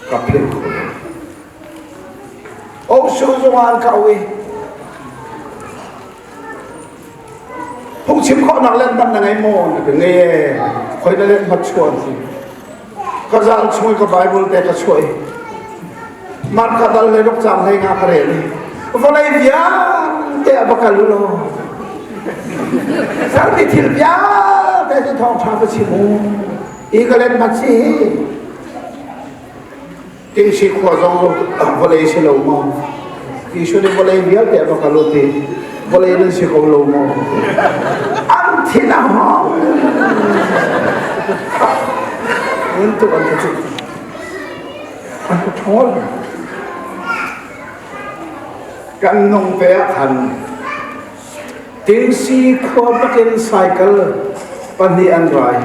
Ka philh kho lo. Osu zong an ka auh i phungchim khawhnak lenhmat na ngei maw? Na ka ngei ee. Khoi na lenhmat chuah an ti. Ka zal chung i ka Bible te ka chuah i Marka dal le ruk cang hlei nga ka rel i vawlei vialte a va kal u law sermi thil vialte cu thawngṭha va chim u i ka let mat si hi Tingsi khua zong vawlei si lo maw Jesuh nih vawlei vialte a va kal u ti vawlei nan si ko lo maw an thin a hawng untuk an ka An ka ṭhawl. Kan nung te ah khan Tingsi khua bakin cycle pahnih an rai.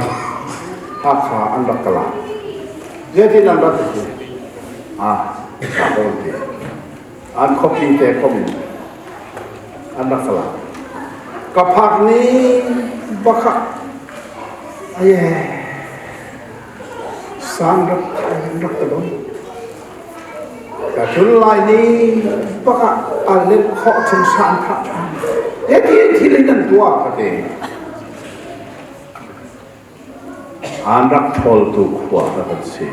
Hakha an rak kala. Zeitin an rak ti? Ah, sa ti. An khuapi te kom in an rak kala. Ka phak ni bakha aye Sang rak rak ta don. Ka cun lai ni bak ah a let khawh chung san thah ṭhan. Hiti thil in an tuah ka ti. An rak ṭhawltu khua ka kan si.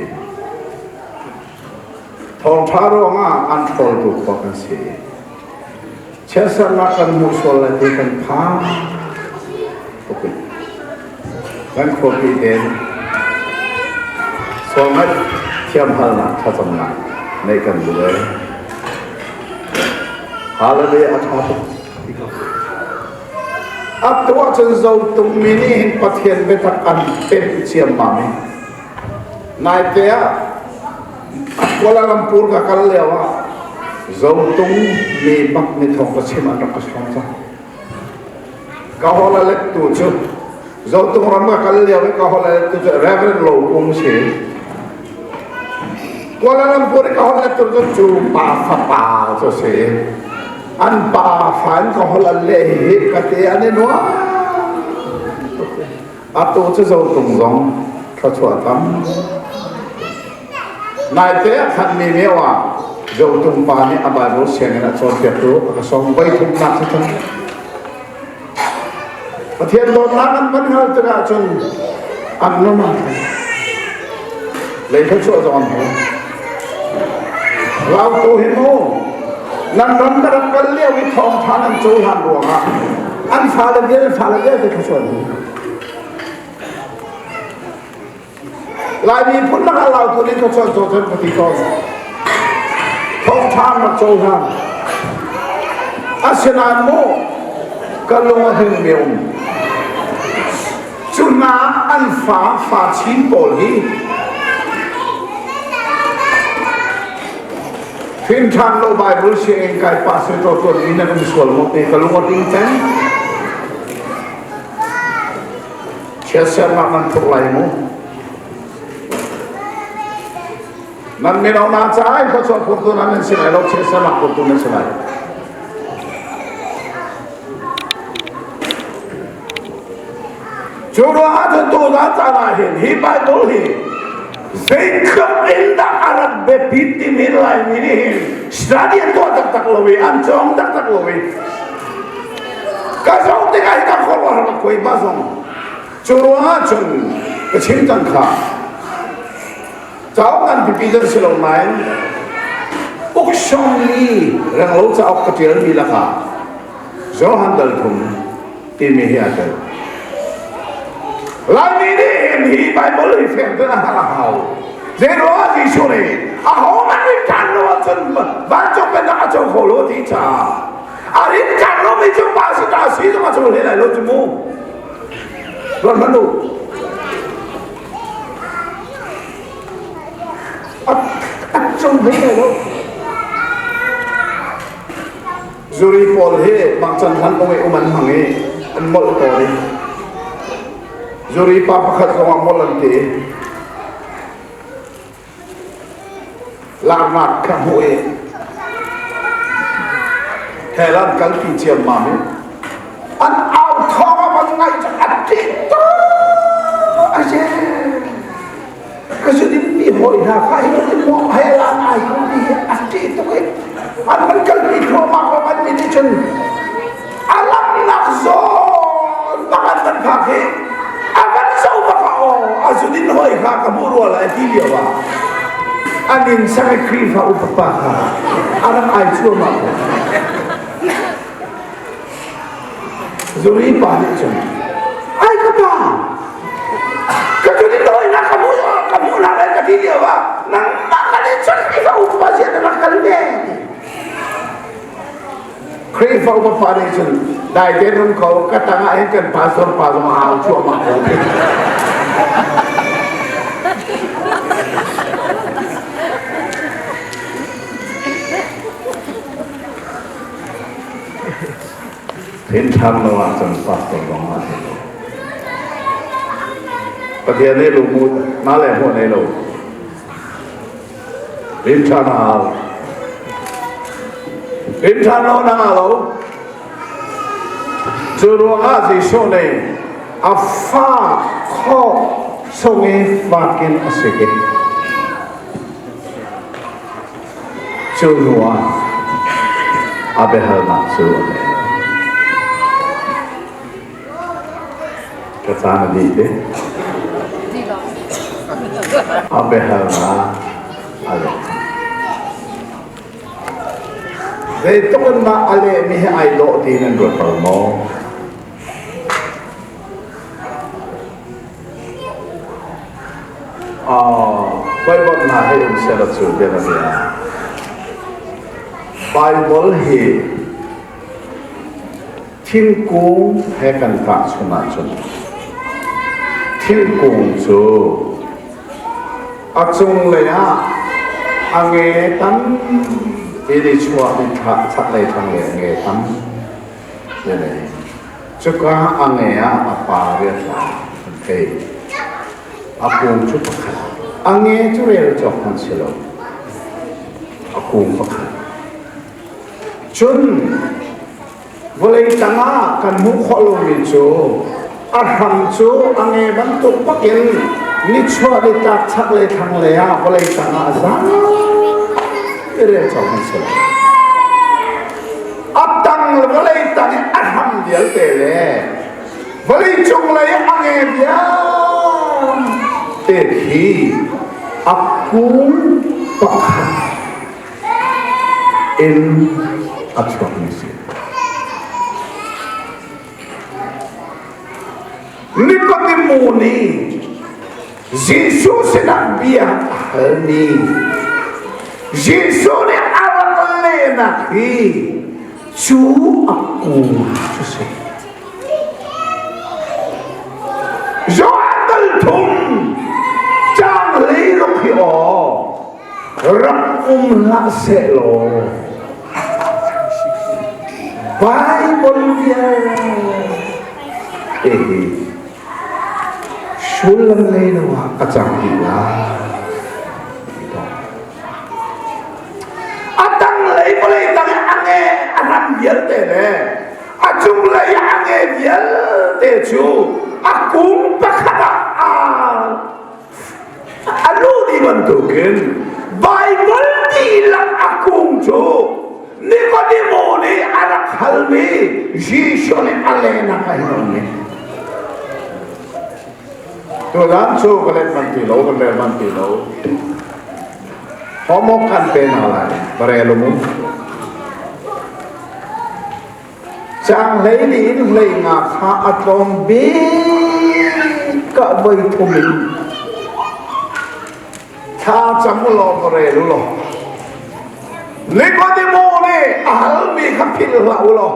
Thawngṭha ruangah an ṭhawltu khua kan si. Chiatsernak kan hmuh sual lai ti kan phang tuk i kan khuapi tein sualngaih thiamhalnak thlacamnak neih kan duh ee. Hallelujah a ṭha tuk ti ko. A tu ahcun zotung mi nih hin Pathian biatak an pemh ciammam i Naite ah Kuala Lumpur ka kal lio ah Zotung mi bak ni thawng ka chim an rak ka sawm cang. Ka hola lettu cu Zotung ram ka kal lio i ka hola lettu cu Reverend Lo Kung si. Kuala Lumpur i ka hola lettu cu cu pa fapa cu si. An pa fa in ka hola le hi ka te an i nuam. Atu cu zotung zong thluachuah tam. Naite ah khan mi meo ah zotung pa nih a Bible sianginn a cawnpiaktu a ka sawm voi thumnak si cang. Pathian dawtnak an van hngal tikah cun an nun ah lei thluachuah zong an hmu. Lautu hi mu nan ram ka rak kal lio i thawngṭha nan cohlan ruangah an fale vial fale vialte thluachuah an hmu. Laimi phun lakah lautu nih thluachuah an co ka ti tawn. Thawngṭha an rak cohlan. Asinain mu ka lung a hringmi um. Cu hna an fa fa chin pawl hi Hrin ṭhan lo Bible sianginn kai pa se to tuan mi nan um sual maw ti ka lung a ding cang. Chiatsernak nan thuk lai mu. Nan mino na caah in khuachuah phurtu nan nan si lai lo, chiatsernak phurtu nan si lai. Cu ruangah cun tuzaan caan ah hin hi Bible hi zeitluk in dah a rak biapit timi Laimi nih hin study an tuah taktak lo i an cawng taktak lo i ka zoh tikah hi ka khuaruahhar ka khuai ba zong cu ruangah cun ka chim cang kha cauk ngan pipi zan si lo nain uksong li renglo cauk ka ṭialmi lakah Johan dal thum timi hi a tel. Laimi nih hin hi Bible hi fiang tein a hngalh a hau. Zeiruangah Jesuh nih ahohmanh rin ṭhan lo ahcun vancung pennak a co kho lo ti caah a rin ṭhan lomi cu pa si ta si zong a co hlei lai lo cu mu. Ruat hmanh u. A co hlei lai lo. Zuri pawl hi mangchan hlan ong i um an hmang i an molh tawn i zuri pa pakhat zong ah molh an ti laknak kha hmuh i hell an kalpi ciammam i an au thawng a van ngaih cu a ṭih tuk a si Ka zudin mi hawi hna kha hi in maw hell ah ai ko ti hi a ṭih tuk i an van kalpi thluahmah ko an mi nih cun a lamnak zawn bak an van phak hi a van zo bak ah aw a zudin hawi kha ka hmuh rua lai ti lio ah an inn sak i Khrihfa upa pa kha a rak ai cuahmah ko. Zuri pa nih cun ai ka pa ka cun in dawi na ka mu ka mu na lai ka ti lio ah nangmah ka nih cun Khrihfa upa sia na rak kal ve Khrihfa upa pa nih cun dai te nun ko ka tang ah hin kan pastor pa zong a hau cuahmah ko Thinṭhan lo ahcun pastor zong ah si lo. Pathian nih lungmut na le hmuh nei lo. Rinṭhan a hau. Rinṭhan lo na ngah lo. Cu ruangah Jesuh nih a fa khawh sung i fakin a sik i Cu hnu ah a biahalnak cu a ngei. Ka caan a dih te. A biahalnak a leh. Zeitluk in mah a lehmi hi ai dawh ti nan ruat bal maw? Bible hna hei um seh cu bianabia. Bible hi thingkung he kan tahchunh ahcun thingkung cu a cunglei ah a nge tampi nih chuah in chaklei thlanglei a nge tam Cuka a nge ah a pa rian la an thei. A kung cu pakhat. A nge cu rel cawk hmanh si lo. A kung pakhat. Cun vawlei tangah kan hmuh khawh lomi cu a hram cu a nge bantuk bakin nichuah nitlak chaklei thlanglei ah vawlei tangah a zang i rel cawk hmanh si lo. A tang le vawlei tang i a hram vialte le vawlei cung lei a nge vialte khi a kung pakhat in a chuakmi si. Nikodemu nih Jesuh sinah bia a halmi Jesuh nih a rak lehnak hi cu a kung cu si. Johan dal thum cang hlei ruk hi aw rak um hlah seh law Bible vialte hi sullam ngei lo ah a cang dih lai. A tanglei vawlei tang a nge a ram vialte le a cunglei a nge vialte cu a kung pakhat ah a lu dih bantukin Baibal dihlak a kung cu Nikodemo nih a rak halmi Jesuh nih a lehnak a hin um Tuzaan cu ka let man ti lo, kan rel man ti lo. Homework kan pe hna lai, va rel um. Caang 14 in 15 kha a tlawm bik ah voi thum in thla cam u law va rel u law Nikodemo nih a halmi kha philh hlah u law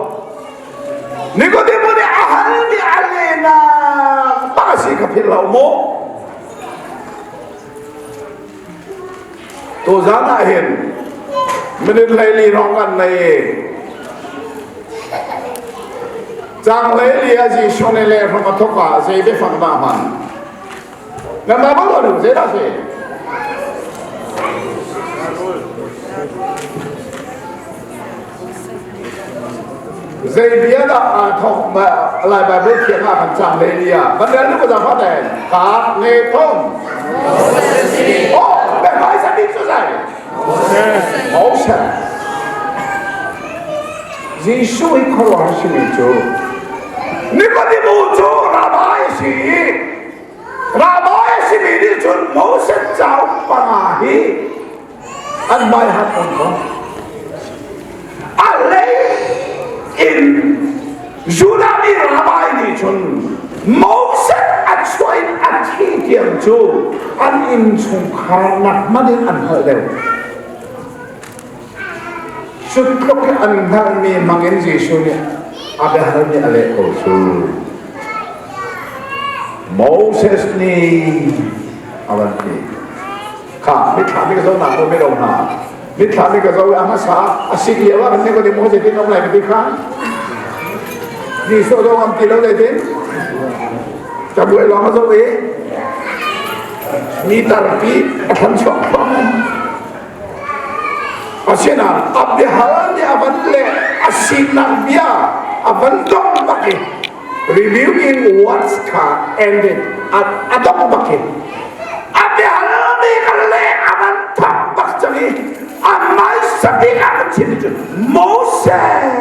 Nikodemo nih a halmi a lehnak bak a si kha philh hlah u mu. Tuzan ah hin minute 14 rong kan nei i cang 14 a Jesuh nih le hram a thawk ah zei biafang dah hman? Nan Bible lo nu zei dah si? Zei bia dah aa thawk Lai Bible thiang ah kan cang 14 ah kan rel nu ka zafa ten ka nge thong Oh, biahmai sa bik cu zai Moses Jesuh hi khuaruahhar simi cu Nikodemu cu rabbi a si i rabbi a simi nih cun Moses cauk panga hi an hmai hat on ko a lei in Judah mi rabbi nih cun Moses a chuah in a thi tiang cu an innchungkhar nak hmanh in an hngalh deuh. Cu tluk i an hngalhmi hmang in Jesuh nih a biahalmi a leh ko cu. Moses nih a van ti. Kha mitthlam mi ka zoh nak mi lo hna. Mitthlam mi ka zoh i a hmasa a si lio ah kan nih Moses tin om lai ka ti kha. Jesuh zong am ti lo zeitin? Cabuai lawng a zoh i mi tarpi a thlan chuak Asinain a biahal nih a van le a sinak bia a van dong bak i reviewing words kha ended a dong bak i a biahal nih kan le a van thak bak cang i a hmaisa bik ah kan chim cu Moses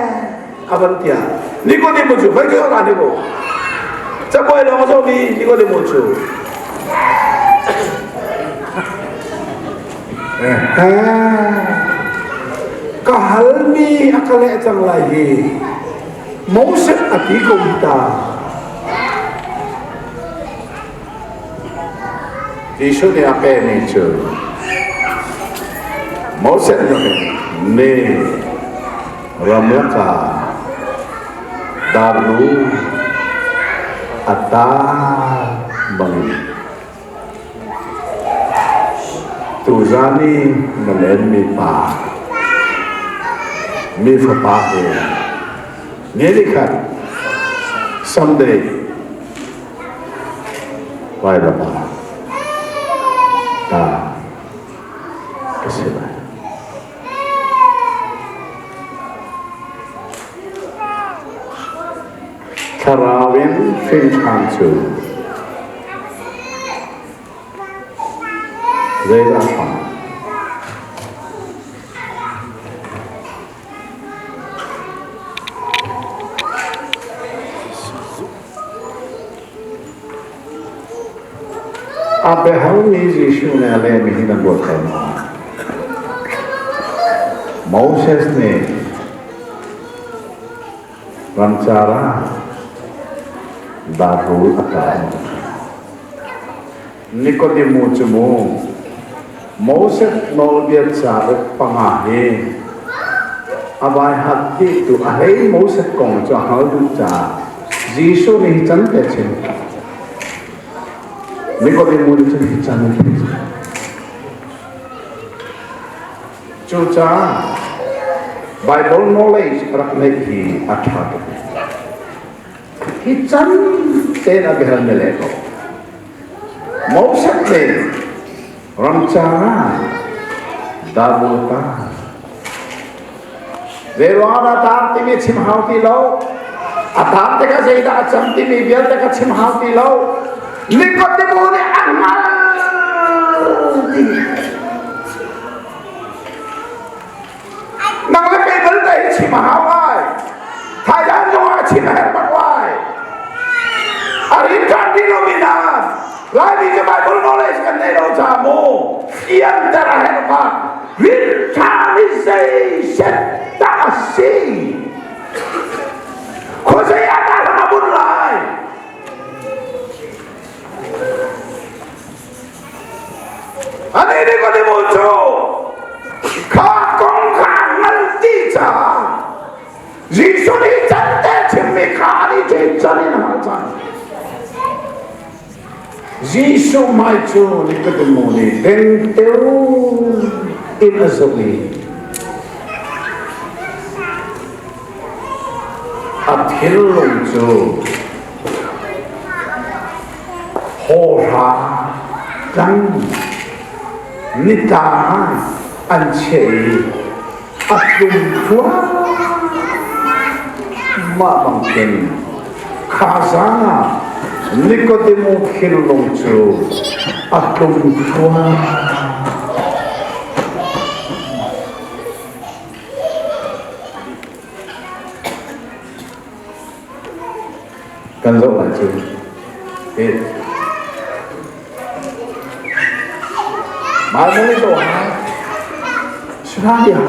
a van tiah Nikodemo cu vai ke ora ni ko cabuai lawng a zomi Nikodemo cu Ka halmi a ka leh cang lai hi. Moses a ti ko ta. Jesuh nih a pekmi cu Moses nih ramlak ah darlu a tar bangin tuzan i na lenmi pa mi fapa he ni khat someday Vailam ah ta ka si lai. Thlarau in hrin ṭhan cu zeidah hmang? A biahalmi Jesuh nih a lehmi hi nan ruat ko maw? Moses nih ramcar ah darrul a kai. Nikodemu cu mu Moses nawlbia cauk panga hi a vaihat ti tu a hlei Moses kong cu a hngal duh caah Jesuh nih hi can te chim. Nikodemu nih cun hi can te chim. Cucaah Bible knowledge rak neih hi a ṭha tuk. Hi can tein a biahal mi le ko. Moses nih ramcar ah Dabuta Zeiruang ah tar timi chim hau ti lo. A tar tikah zeidah a cang timi vialte ka chim hau ti lo. Nikodemu nih a hngal ti. Nang le kei belte hi chim a hau lai. Thailand zong ah chim a herh bak lai. A rin ṭhan ti lomi hna Laimi cu Bible knowledge kan nei lo caah mu fianter a herh bak. Rin ṭhan i zei set dah a si? Khuazei ah dah hram a bunh lai? Ani nih Nikodemu cu kha kong kha hngal ti caah Jesuh nih cante chimmi kha ani cu can in a hal cang. Jesuh hmai cu Nikodemu nih dengteo in a zoh i a thinlung cu Hawhra tlang nitlang ah an chiah i a tlum thluahmah bang khin kha zan ah Nikodemu thinlung cu a tlum thluahmah. Kan zoh lai cu. Eh. Bible zo hai. Sina dia.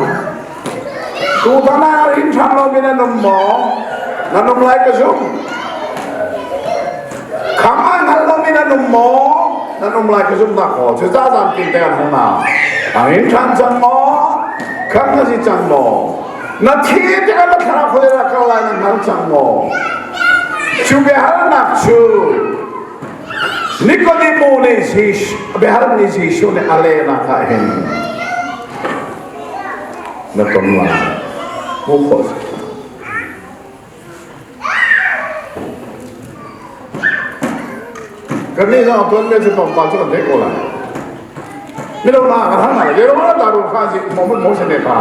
Tu tana rin ṭhang lo mi nan um maw? Nan um lai ka zum. Kham ai hngal lo mi nan um maw? Nan um lai ka zum dah kaw. Cu za zan tin te an hung na. Ang in ṭhan cang maw? Kham na si cang maw? Na thi tikah na thlarau khuadei ah kal lai na hngal cang maw? Cu biahalnak cu Nikodemu nih Jesuh biahalmi Jesuh nih a lehnak ah hin na ton lai. Hmuh khawh si. Kan nih zong tuan me cu tlawmpal cu kan theih ko lai. Mino na kan hal hna le ro na ru kha zi mo mo se ne pa.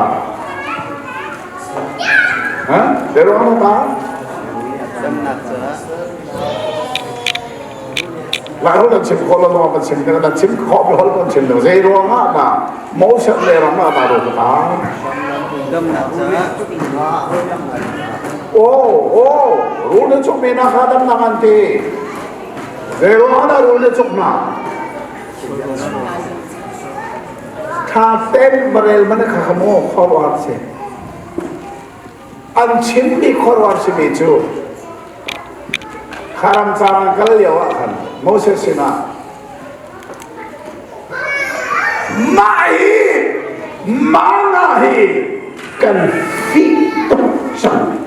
Ha? Le ro na pa? La ro nan chim kho lo no kan chim nan chim kho bi hol kan chim zei ruang ah na mo se le ram na ta ro ta. Oh, oh, ru na chuk me na kha dam na ngan ti. Zeiruang ah rul na cuk hna? Tha ten barel man kha kha maw khuaruahhar si. An chimmi khuaruahhar simi cu kha ramcar an kal lio ah khan Moses sinah mah hi mana hi kan fih tuk cang.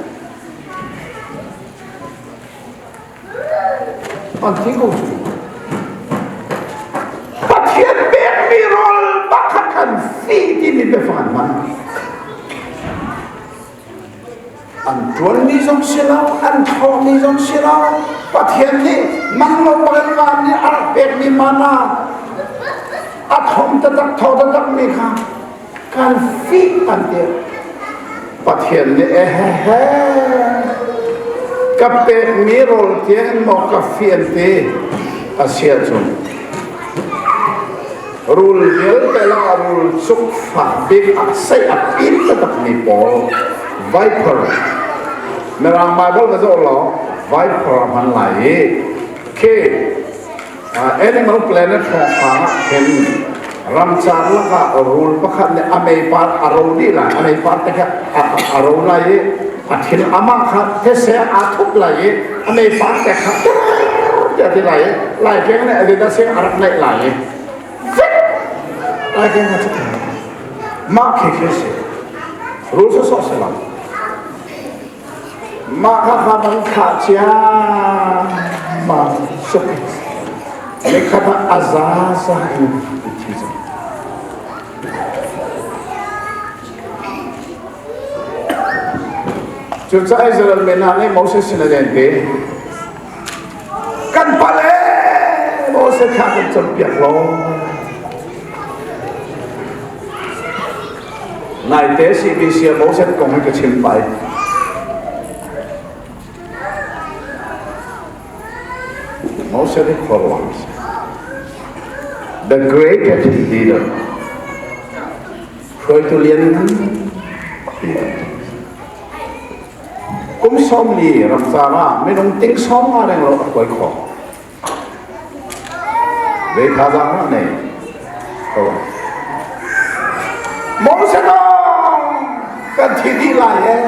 An thi ko cu. Pathian pekmi rawl pakhat kan fih timi biafang an hman. An ṭuanmi zong si lo, an thlawhmi zong si lo. Pathian nih man lo bangin van nih a rak pekmi mana a thom taktak tho taktakmi kha kan fih an ti. Pathian nih ehehe ka pekmi rawl tiang maw ka fih an ti a si ahcun Rul vialte lakah rul cukfak bik ah sei a pin taktakmi pawl viper Mirang Bible ka zoh law viper a hman lai i khi Animal Planet thawngpang ah khin ramcar lakah rul pakhat nih a meipar a ro dih lai a meipar te kha a ro lai i a thil amah kha these aa thup lai i a meipar te kha tiah ti lai i laikeng nih a a sing a rak naih lai i laikeng a cut mah khi khi si rul sawsawh si lo mah kha kha bang khah cia ma suk nikhat ah a za za in thi cang. Cucaah Israel mi hna nih Moses sin a len te. Kan palh ee Moses kha kan cawnpiak lo. Naite CBC ah Moses kong hi ka chim pai. Moses hi khuaruang a si. The greatest leader. Hruaitu lian Kum 40 ramcar ah minung ting 50 reng lo a hruai khawh. Zei thazaang ah nei. Moses kan thi dih lai e.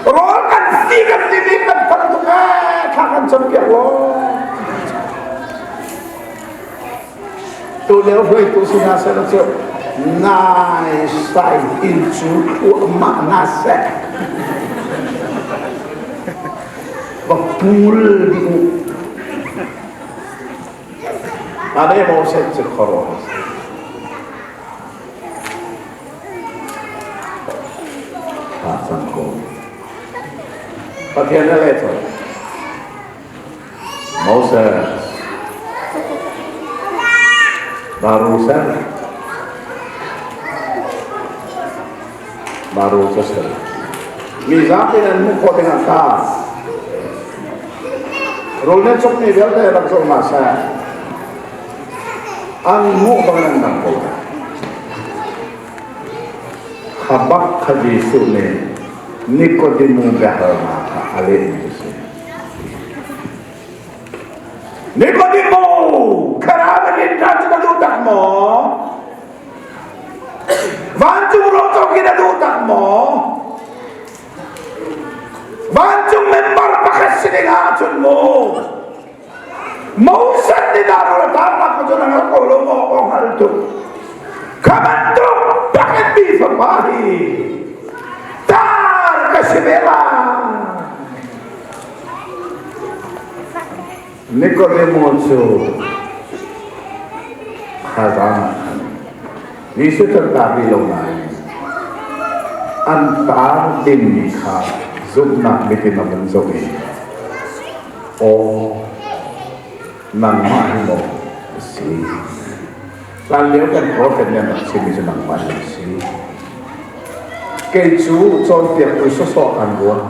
Rawl kan si kan timi kan fal tuk e. Thla kan cawnpiak law. Tu lio hruaitu si hna seh cu nai sai in cu thluahmah na seh. Va pul dih u. Ade Moses cu khuaruah a si. Thla cang ko. Pathian a leh cun Moses baru ser baru cu ser mi zapi nan hmuh khawh dingah kha rawl nan cawkmi vialte rak zoh hna seh an hmuh bang nan dang ko lai kha bak kha Jesuh nih Nikodemu biahalnak kha a lehmi a si. Nikodemu, kharaan in ta cu na duh tak maw? Vancung roco khi na duh tak maw? Vancung member pakhat si ding ahcun mu Moses nih dah rawl a tarnak cu na hngal ko lo maw? Aw hngal tuk. Kha bantuk bakin mi fapa hi tar ka si ve lai. Nikodemo cu khazang ah khan Jesuh kan tar rih lo nain an tar dingmi kha zumhnak mit in a vun zoh i Aw, nangmah hi maw na si? Hlanlio kan prophet nih an rak chimmi cu nangmah hi na si. Kei cu cawnpiaktu sawsawh kan ruah.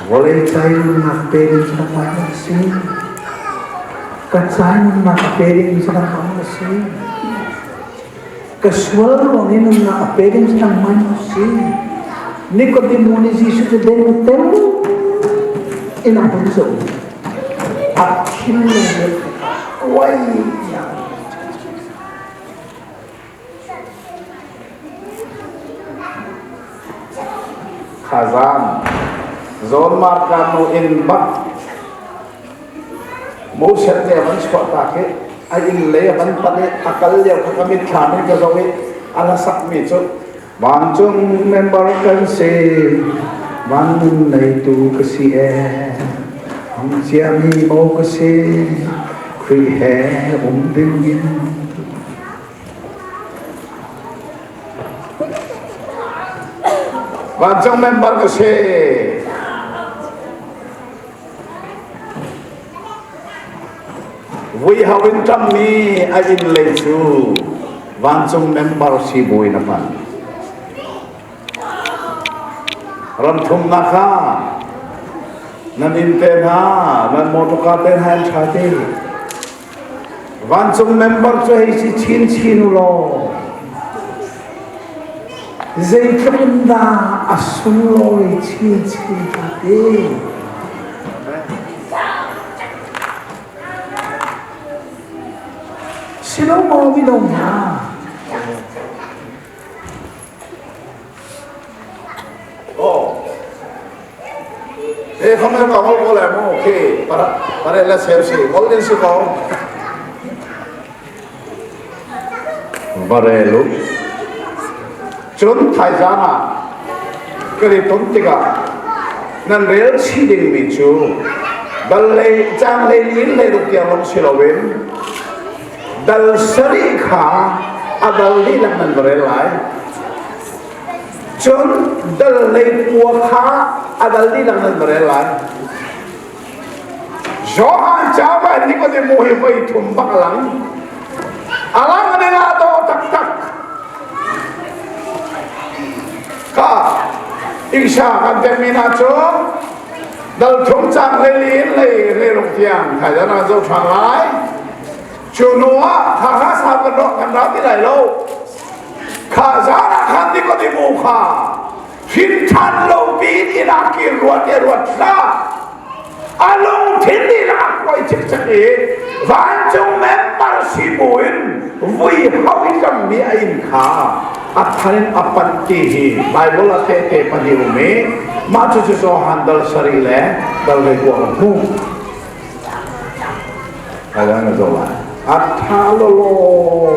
Vawlei cai nunnak pe ding cu nangmah hi na si. Ka cai nunnak a pe ding cu nangmah hi na si. Ka sual ruang i nunnak a pe ding cu nangmah hi na si. Nikodemu nih Jesuh cu dengteo in a hun zoh. A thinlung nih kuai tiah. Khazan Zawn Marka nu in bak Moses nih a van chuahtak i a inn lei a van panh i a kal lio kha ka mitthlam in ka zoh i a hlasakmi cu Vancung member kan si, van nun neitu ka si ee, hmang ciami maw ka si, Khrih he um ding in. Vancung member ka si. Vui hau in ṭammi a inn lei cu vancung member si buin a hman. Ramthumnak ah nan inn te hna, nan motorka te hna an ṭha ti. Vancung member cu hei si chinchin u law zeitluk in dah a sunglawi chinchin hnga ti. Silo maw mino hna? Oh. Eh, khamar ka ngol ko le mu. Okay, para para la ser si. Ngol din si ko. Varelu. Cun thaizang ah kan i ton tikah nan rel chih dingmi cu dal lei cang lei in lei ruk tiang lawng si loin dal sarih kha a dal dihlak nan va rel lai. Cun dal lei pua kha a dal dihlak nan va rel lai. Johan cauk Nikodemu hi voi thum bak a lang. A lang ning ah dawh taktak. Ka Isha kan pekmi hna cu dal thum cang hlei in hlei hlei ruk tiang thaidan ah zo ṭhan lai. Cu hnu ah kha kha sa kan rawh kan ra ti lai lo. Kha zan ah khan Nikodemu kha Hrin ṭhan lo piin inn ah kir ruat i ruat hlah. A lungthin in a kuai cikcek i vancung member si buin vui hau i ṭammi a inn kha a than in a panh ti hi Baibal ah tehte pahnih um i mah cucu Johan dal sarih le dal hleikua kan hmuh. Ayan na zo lai. A ṭha lawlaw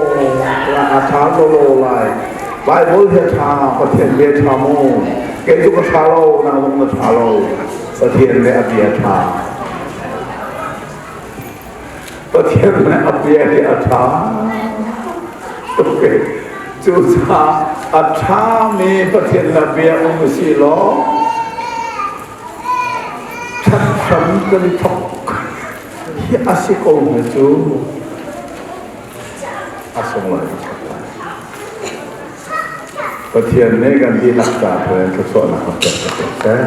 a ṭha lawlaw lai. Bible hi a ṭha, Pathian bia ṭha mu. Kei cu ka ṭha lo, nang zong na ṭha lo. Pathian le a bia ṭha. Pathian le a bia hi a ṭha. Okay. Cucaah a ṭhami Pathian le bia um si law ṭhat hram kan i thawk hi a si ko hnga cu a sunglawi Pathian nih kan dihlak ca thawngin thluachuahnak kan pek ko seh.